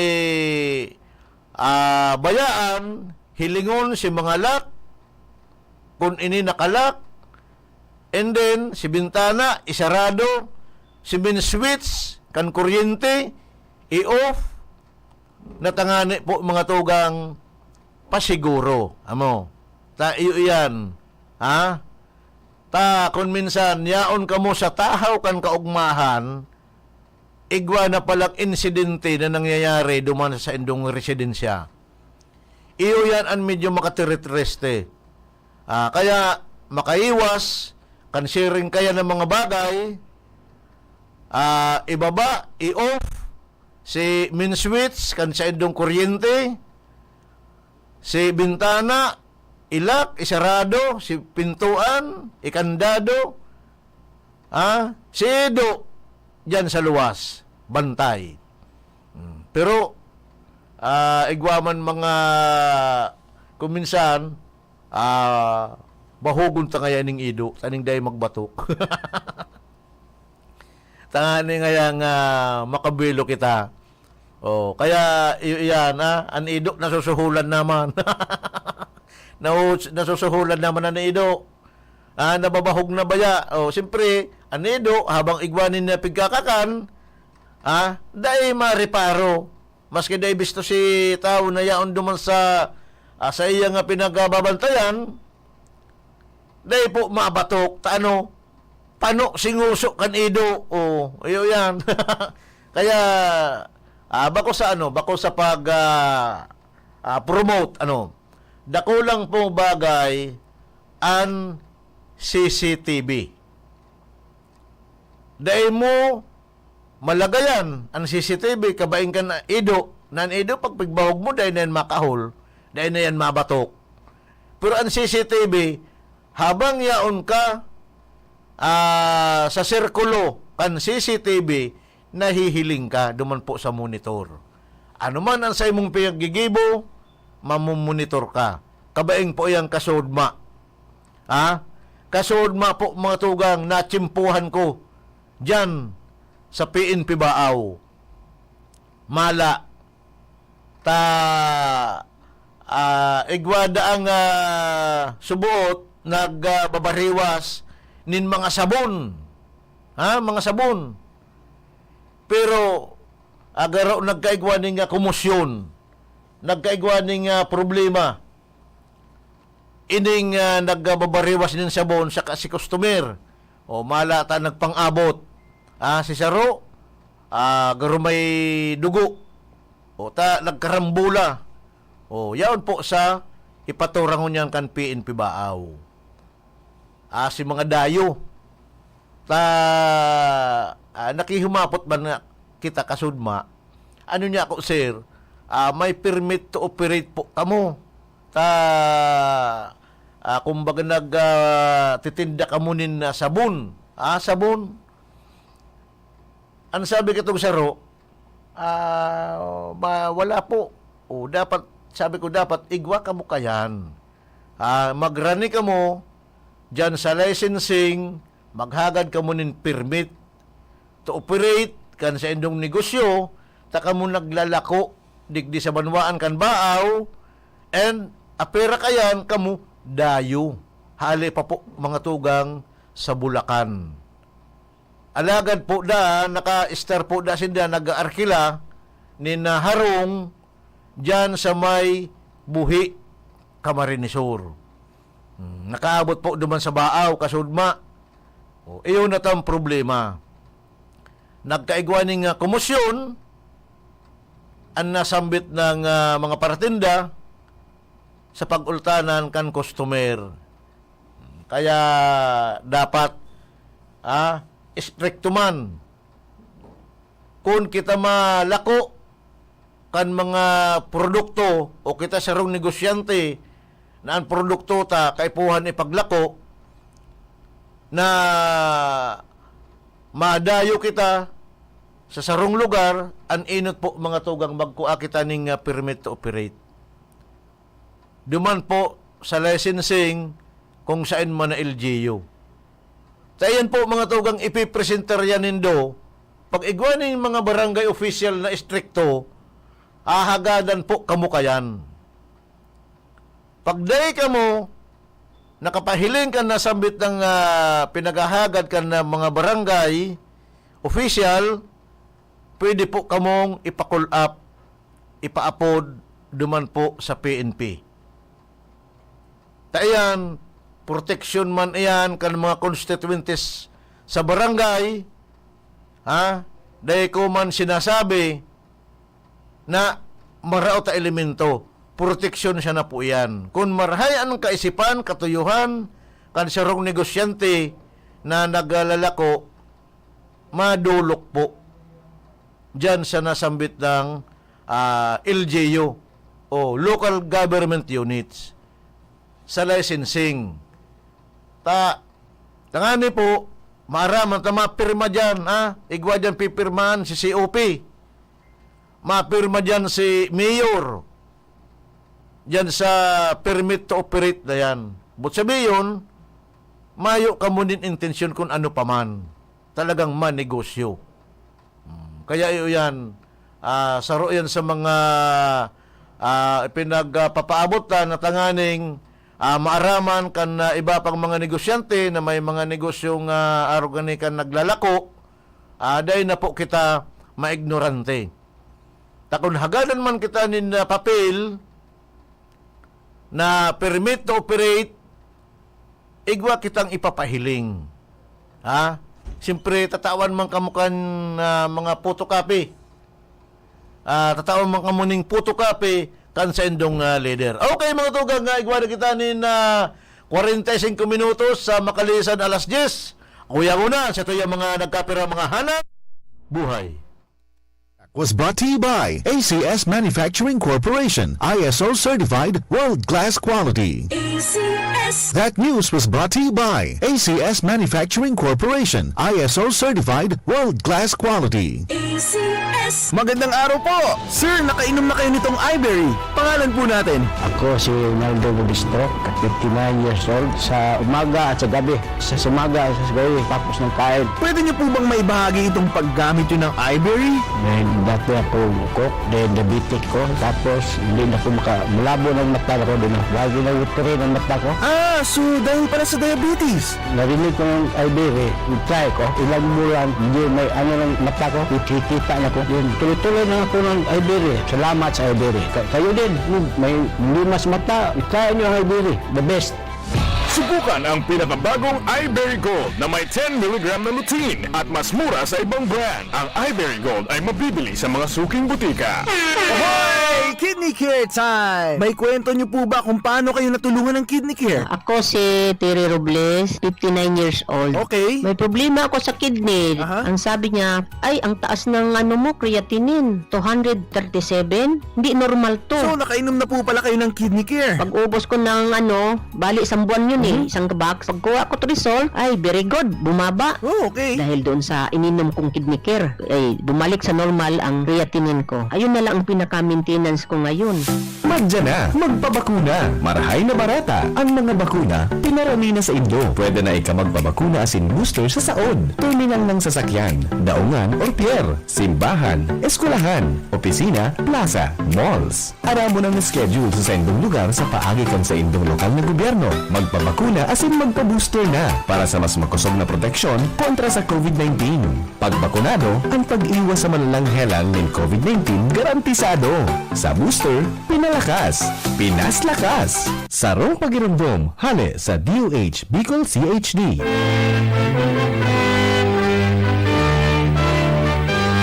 ah, bayaan, hilingon si mga lock, kun ini nakalak, and then si bintana isarado, si main switch kan kuryente i-off, na tangani po, mga tugang, pasiguro. Amo, ta iyo iyan, ha? Ta kun minsan yaon kamo sa tahaw kan kaugmahan, igwa na palang insidente na nangyayari duman sa indong residensya. Iyo yan an medyo makatiritreste. Ah, kaya makaiwas kan siring kaya ng mga bagay, ah, ibaba, i-off si main switch kan saindong kuryente, si bintana, ilak, isarado, si pintuan, ikandado, ah, si ido, diyan sa luwas, bantay. Hmm. Pero, ah, igwa man mga, kung minsan, ah, bahogon ta ngayan ning ido, taning dai magbatok. Tangani ngaya nga makabuwelo kita. Oh, kaya i-, iyan, ah, an ido nasusuhulan naman. Nahus-, nasusuhulan naman an ido. Ah, nababahog na baya. Oh, siyempre, an ido, habang igwa nin pigkakakan, ah, dai mareparo. Maski dai bisto si tawo na yaon duman sa, ah, sa iya nga pinagbabantayan, dai po mabatok ta ano, pano si nguso kan ido. Oh, iyo yan. Kaya, ah, bako sa ano, bako sa pag, ah, ah, promote, ano, dakulang pong bagay an C C T V. Dai mo malagayan an C C T V, kabaing kan ido, na an ido, pag pigbahog mo, dai na yan makahol, dai na yan mabatok. Pero an C C T V, habang yaon ka, ah, sa sirkulo kan C C T V, nahihiling ka duman po sa monitor. Ano man ang sa imong pinaggigibo, mamomonitor ka. Kabaing po iyang kasudma. Ha? Kasudma po, mga tugang, natsimpuhan ko diyan sa P N P Baaw. Mala, ta, ah, igwa daang, ah, suboot nagbabariwas nin mga sabon. Ha? Mga sabon. Pero, agaro nagkaigwa ning, ah, komosyon. Nagkaigwa ning, ah, problema. Ining, ah, nagbabariwas nin sabon saka si customer. O, mala ta nagpang-abot. Ah, si saro, ah, garo may dugo. O, ta nagkarambola. O, yaon po sa ipaturang ngunyan kan P N P Baaw. Ah, si mga dayo. Ta, ah, nakihumapot man nga kita kasudma, ano niya ako, sir, ah, may permit to operate po kamo. Ta, ah, kumbaga nag, ah, titinda kamo nin, ah, sabon. Ah, sabon. Ang sabi katong saro, ah, ba, wala po. O, dapat, sabi ko, dapat igwa kamo kayan. Ah, magrani kamo diyan sa licensing, maghagad kamo nin permit to operate kan saindong negosyo, ta kamo naglalako digdi sa banwaan kan Baaw, and apera kayan kamo dayo. Hali pa po, mga tugang, sa Bulacan. Alagad po da, naka-stay po da sinda, nag-aarkila nin, ah, harong diyan sa may Buhi, Camarines Sur. Hmm, nakaabot po duman sa Baaw, kasudma. O, iyon na tang problema. Nagkaigwa ning, ah, komosyon ang nasambit ng, ah, mga paratinda sa pag-ultanan kan customer. Kaya dapat, ah, istrikto man. Kun kita malako kan mga produkto o kita sarong negosyante na ang produkto ta kaipuhan ipaglako, na madayo kita sa sarong lugar, an enot po, mga tugang, magkua kita ning, ah, permit to operate. Duman po sa licensing kung saen man na L G U. Ta iyan po, mga tugang, ipipresentar yan nindo. Pag igwa ning mga barangay official na istrikto, hahagadan po kamo kayan. Pag dai kamo nakapahiling kan nasambit ng, ah, pinaghahagad kan, ah, mga barangay official, pwede po kamong ipa-call up, ipaapod duman po sa P N P. Ta iyan, proteksyon man iyan kan mga konstituyentes sa barangay, ha? Dai ko man sinasabi na maraot a elemento, proteksyon siya na po iyan. Kun marahay an kaisipan, katuyohan kan sarong negosyante na naglalako, madolok po diyan sa nasambit ng, ah, L G U o local government units sa licensing. Ta, tangani po, maaraman ta mapirma diyan, ha? Igwa diyan pipirmahan si C O P. Mapirma diyan si mayor. Diyan sa permit to operate na yan. But sabiyon, mayo kamo nin intensyon kun ano pa man. Talagang manegosyo. Hmm, kaya iyo yan, ah, saro yan sa mga, ah, ipinagpapaabot ta na tanganing, ah, maaraman kan, ah, iba pang mga negosyante na may mga negosyong, ah, arog gani kan naglalako, ah, dai na po kita maignorante. Ta kun hagadan man kita nin, ah, papel na permit to operate, igwa kitang ipapahiling. Ha? Siyempre, tatawan man kamo kan, ah, mga photocopy. Ah, tatawan man kamo ning photocopy kan saindong, ah, leader. Okay, mga tugang, ah, igwa na kita nin, ah, kwarenta y singko minutos sa makalisan alas dyes. Kuya ko na, sa tuyang mga nagkapira, mga hanap buhay. Was brought to you by A C S Manufacturing Corporation, I S O certified, world class quality. A C S. That news was brought to you by A C S Manufacturing Corporation, I S O certified, world class quality. A C S. Magandang araw po! Sir, nakainom na kayo nitong Iberry? Pangalan po natin. Ako si Ronaldo Budistro, fifty-nine years old. Sa umaga at sa gabi, sa umaga at sa gabi, tapos ng kain. Pwede niyo po bang maibahagi itong paggamit niyo ng Iberry? May dati ako coke, then diabetic ko, tapos hindi na ko maka-, malabo ng mata ko, din na. Lagi na watery ang mata ko. Ah, so dahil pala sa diabetes? Narinig ko ng Iberry, i-try ko, ilang bulan, hindi may ano ng mata ko, kikita na ko. Yun, tuloy-tuloy na ako ng Iberry. Salamat sa Iberry. Ka-, kayo din, may limas mata, i-try nyo ang Iberry. The best. Subukan ang pinakabagong Iberry Gold na may ten milligram na lutein at mas mura sa ibang brand. Ang Iberry Gold ay mabibili sa mga suking butika. Hey, Kidney Care Time! May kwento niyo po ba kung paano kayo natulungan ng Kidney Care? Ako si Terry Robles, fifty-nine years old. Okay. May problema ako sa kidney. Aha. Ang sabi niya, "Ay, ang taas ng ano mo, creatinine, two hundred thirty-seven. Hindi normal to." So, nakainom na po pala kayo ng Kidney Care? Pag-ubos ko ng ano, bali, isang buwan yun eh, Mhm. isang box. Pagkuha ko to result, ay, very good, bumaba. Oh, okay. Dahil doon sa ininom kong Kidney Care, ay, bumalik sa normal ang creatinine ko. Ayun na lang ang pinaka-maintenance ko ngayon. Magdiyan na, magpabakuna. Marahay na barata. Ang mga bakuna, pinarami na sa indo. Pwede na ika magpabakuna asin booster sa saod, terminal ng sasakyan, daungan or pier, simbahan, eskwelahan, opisina, plaza, malls. Aramon ang schedule sa saindong lugar sa paagi kan saindong lokal na gobyerno. Magpabakuna asin magpa-booster na para sa mas makosog na proteksyon kontra sa COVID nineteen. Pag bakunado, ang pag-iwas sa malalang helang nin COVID nineteen garantisado. Sa booster, pinalakas, pinaslakas. Sarong pagiromdom, hale sa D O H Bicol C H D.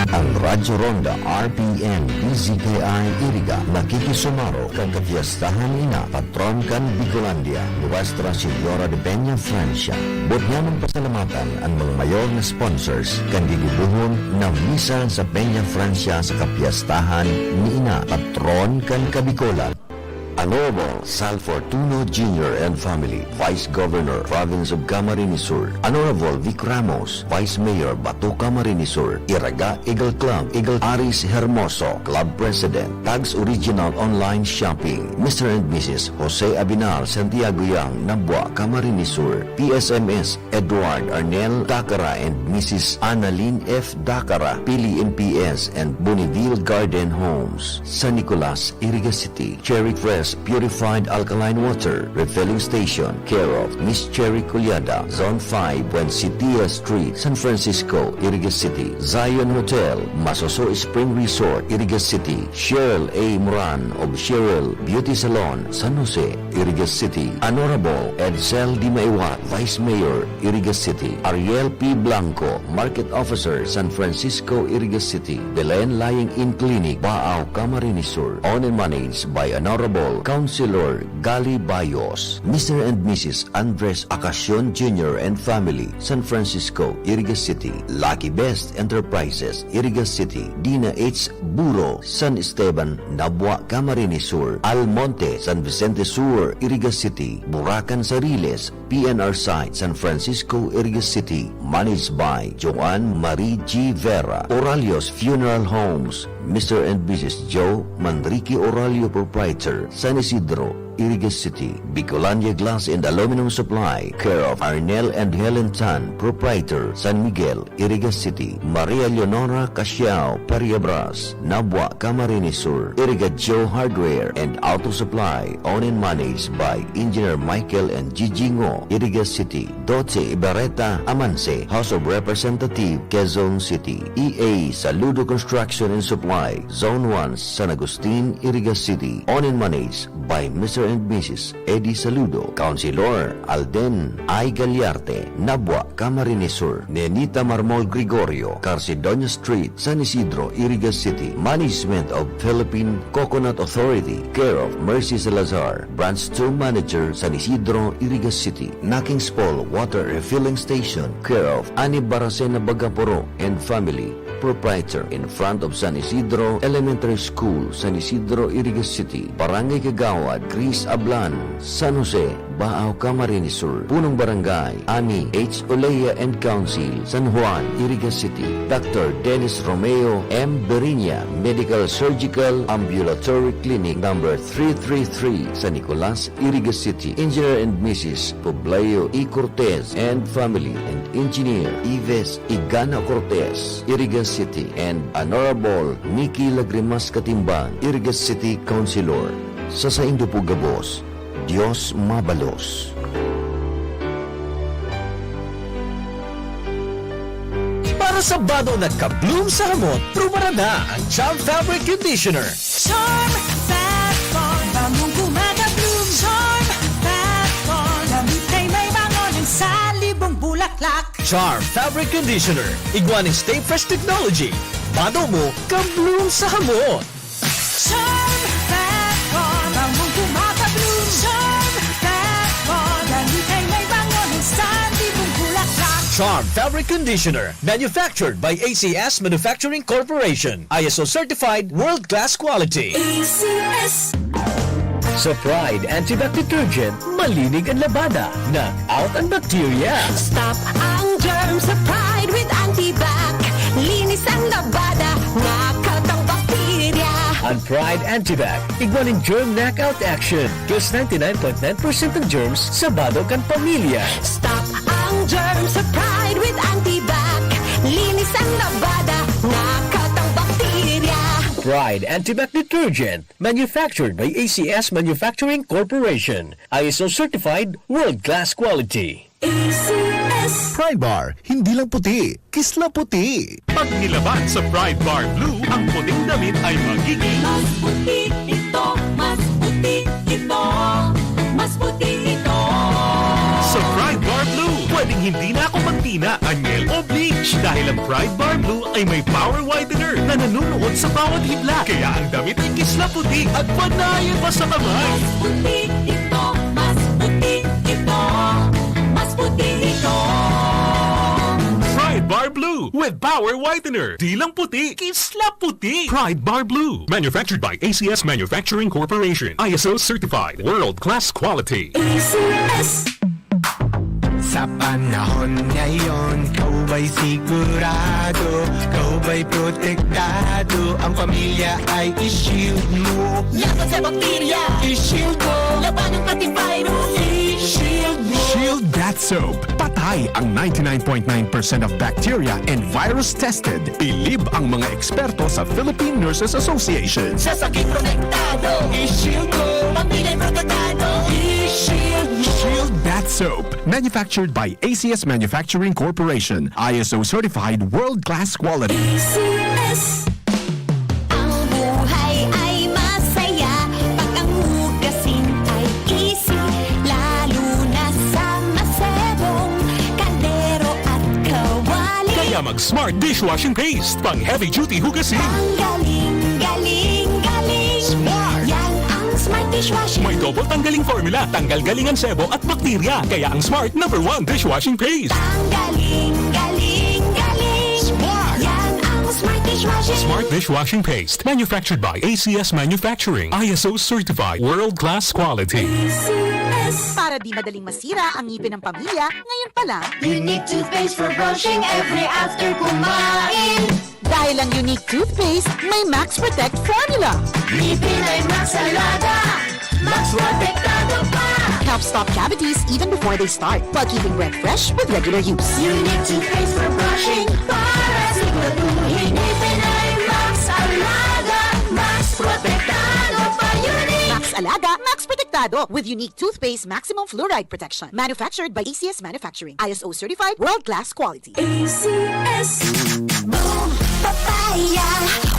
Ang Radyo Ronda R P N D Z K I Iriga nakikisumaro kan kapiyastahan ina, patron kan Bicolandia, Nuestra Señora de Peña Francia. Boot namon pasalamatan an mga mayor na sponsors kan gigibohon na misa sa Peña Francia sa kapiyastahan ni ina, patron kan Kabikolan. Honorable Sal Fortuno Junior and family, Vice Governor, Province of Camarines Sur. Honorable Vic Ramos, Vice Mayor, Bato, Camarines Sur. Iraga Eagle Club, Eagle Aris Hermoso, Club President, Tags Original Online Shopping, Mister and Missus Jose Abinar Santiago Yang, Nabua, Camarines Sur. P S M S, Edward Arnel Dacara and Missus Annalyn F Dacara, Pili M P S and Boniville Garden Homes, San Nicolas, Iriga City. Cherry Fresh Purified Alkaline Water Refilling Station, care of Miss Cherry Culiada, Zone five, Buensitia Street, San Francisco, Iriga City. Zion Hotel, Masoso Spring Resort, Iriga City. Cheryl A Moran of Cheryl Beauty Salon, San Jose, Iriga City. Honorable Edsel Dimaiwa, Vice Mayor, Iriga City. Ariel P Blanco, Market Officer, San Francisco, Iriga City. Belen Lying-in Clinic, Baao, Camarines Sur. Owned and managed by Honorable Councilor Gali Bayos. Mister and Missus Andres Acacion Junior and family, San Francisco, Iriga City. Lucky Best Enterprises, Iriga City. Dina H Buro, San Esteban, Nabua, Camarines Sur. Almonte, San Vicente Sur, Iriga City. Buracan Sariles, P N R site, San Francisco, Iriga City, managed by Joanne Marie G Vera. Oralios Funeral Homes, Mister and Missus Joe Manrique Oralio, Proprietor, San Isidro, Iriga City. Bicolandia Glass and Aluminum Supply, care of Arnel and Helen Tan, Proprietor, San Miguel, Iriga City. Maria Leonora Casiao Periabras, Nabua, Camarines Sur. Iriga Joe Hardware and Auto Supply, owned and managed by Engineer Michael and Gigi Ngo, Iriga City. Doce Ibarreta Amanse, House of Representative, Quezon City. E A Saludo Construction and Supply, Zone one, San Agustin, Iriga City. Owned and managed by Mister and Missus Eddie Saludo, Councilor Alden I Galiarte, Nabua, Camarines Sur. Nenita Marmol Gregorio, Carcedonia Street, San Isidro, Iriga City. Management of Philippine Coconut Authority, care of Mercy Salazar, Branch two Manager, San Isidro, Iriga City. Naking's Paul Water Refilling Station, care of Ani Baracena Bagaporo and family, Proprietor, in front of San Isidro Elementary School, San Isidro, Iriga City. Barangay Kagawad Chris Ablan, San Jose, Baao, Camarines Sur. Punong Barangay Ami H Olea and Council, San Juan, Iriga City. Doctor Dennis Romeo M Berinya, Medical Surgical Ambulatory Clinic number three three three, San Nicolas, Iriga City. Engineer and Missus Publio E Cortez and family, and Engineer Ives Igana Cortez, Iriga City, and Honorable Nikki Lagrimas Katimbang, Iriga City Councilor. Sa saindo po gabos, Dios mabalos. Para sa bado na ka-bloom sa hamot, prubaran na ang Charm Fabric Conditioner. Charm Fat Ball, bangong gumagabloom. Charm Fat Ball, damit ay may bango ng salibong bulaklak. Charm Fabric Conditioner, igwa nin Stay Fresh Technology. Bado mo, ka-bloom sa hamot. Charm Fat Bond, bangong kumatabloom. Charm Fat Bond, dali kay may bango, minsan di mong bulaklak. Charm Fabric Conditioner, manufactured by A C S Manufacturing Corporation. I S O certified, world-class quality. A C S. Sa Pride Antibac Detergent, malinig ang labada, knock out ang bakterya. Stop ang germ sa Pride with Antibac. Linis ang labada, knock out ang bakterya. Ang Pride Antibac, igwa nin germ knockout action. Kills ninety-nine point nine percent ng germs sa bado kan pamilya. Stop ang germ sa Pride with Antibac. Linis ang labada, knock out ang bakterya. Pride Antibac Detergent, manufactured by A C S Manufacturing Corporation. I S O certified, world-class quality. A C S. Pride Bar, hindi lang puti, kisla puti. Pag nilaban sa Pride Bar Blue, ang puting damit ay magiging mas puti ito, mas puti ito, mas puti ito. Sa Pride Bar Blue, pwedeng hindi na ako magtina, anyel o bleach dahil ang Pride Bar Blue ay may power whitener na nanunuot sa bawat hibla. Kaya ang damit ay kisla puti at panayon pa sa kamay. Mas puti ito, mas puti ito, mas puti ito. Pride Bar Blue with Power Whitener. Di lang puti, kisla puti. Pride Bar Blue. Manufactured by A C S Manufacturing Corporation. I S O certified. World class quality. A C S. Sa panahon ngayon, ikaw ba'y sigurado? Ikaw ba'y protektado? Ang pamilya ay i-shield mo. Laban sa bakterya, i-shield mo. Laban ng antivirus, i-shield mo. Shield Bath Soap. Patay ang ninety-nine point nine percent of bacteria and virus tested. Bilib ang mga eksperto sa Philippine Nurses Association. Sa sakit protektado, i-shield mo. Pamilya protektado, i-shield mo. Shield Bath Soap. Manufactured by A C S Manufacturing Corporation. I S O certified world-class quality. A C S. Ang buhay ay masaya pag ang hugasin ay easy, lalo na sa masebong kaldero at kawali. Kaya mag Smart Dishwashing Paste, pang heavy duty hugasin. Ang galing, galing, galing. Smart! Yan ang Smart Dishwashing. May double tanggaling formula, tanggal galing ang sebo at bakterya. Kaya ang Smart number one dishwashing paste. Ang galing, galing, galing. Smart! Yan ang Smart Dishwashing. Smart Dishwashing Paste. Manufactured by A C S Manufacturing. I S O certified. World class quality. A C S. Para di madaling masira ang ngipin ng pamilya, ngayon pa lang. Unique toothpaste for brushing every after kumain. Dahil ang Unique toothpaste may Max Protect formula. Ngipin ay Max Alaga, Max Protektado pa. Helps stop cavities even before they start, while keeping breath fresh with regular use. Unique toothpaste for brushing, para siguraduhin ngipin ay Max Alaga, Max Protektado pa. Unique. Max Alaga, Max Protektado with Unique toothpaste maximum fluoride protection. Manufactured by A C S Manufacturing. I S O certified, world class quality. A C S. Boom! Papaya!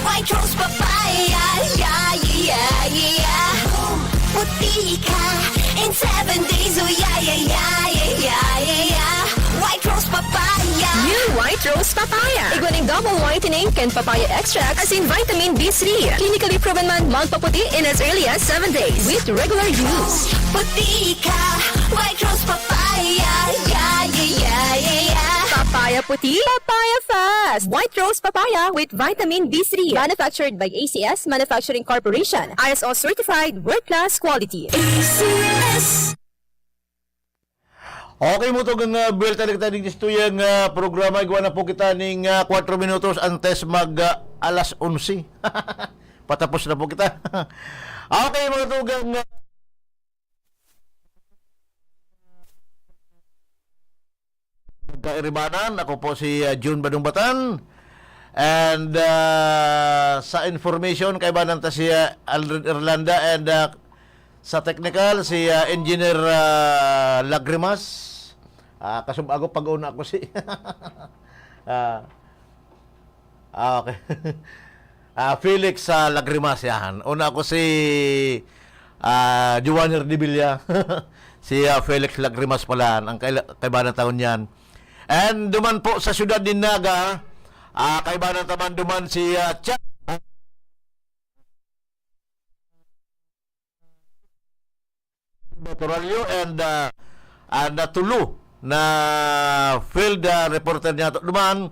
White Rose Papaya! Yeah, yeah, yeah, yeah! Boom! Puti ka in seven days! Oh, yeah, yeah, yeah, yeah, yeah, yeah, yeah! White Rose Papaya! New White Rose Papaya. Igwa ning double whitening kan papaya extract asin vitamin B three. Clinically proven man magpaputi in as early as seven days with regular use. Puti ka! White Rose Papaya! Yeah, yeah, yeah, yeah, yeah! Papaya puti, papaya fast! White Rose Papaya with vitamin B three. Manufactured by A C S Manufacturing Corporation. I S O certified, world class quality. A C S. Okay, mga tugang, ah, buwelta na kita ning istuyang, ah, programa. Igwa na po kita ning, ah, kwatro minutos antes mag, ah, alas onse. Patapos na po kita. Okay, mga tugang, ah, Kairibanan, ako po si, ah, Jun Badungbatan. And, ah, sa information, kaibanan ta si, ah, Aldrin Irlanda and, ah, sa technical, si, ah, Engineer, ah, Lagrimas. Ah, kasub-, ako pag-una ko si, ah, Ah, okay. Ah, Felix, ah, Lagrimas, yan. Una ako si, ah, Joanner de Villa. Si, ah, Felix Lagrimas pala, ang kaila-, kaibanan taon yan. And duman po sa siyudad ni Naga, ah, kaibanan taman duman si, ah, Cha-, Baturalyo and, ah, ah, natulo na field, ah, reporter niyato duman,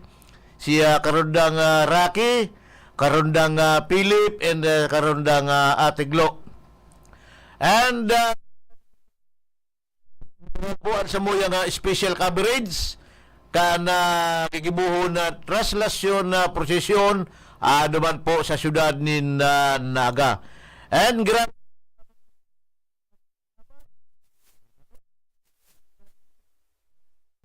si, ah, Karundang, ah, Rocky, Karundang, ah, Philip, and, ah, Karundang, ah, Atiglo. And, ah, po ang samuya nga special coverage kan, ah, gigibohon na traslasyon na prosesyon, ah, duman po sa syudad nin, ah, Naga. And grabe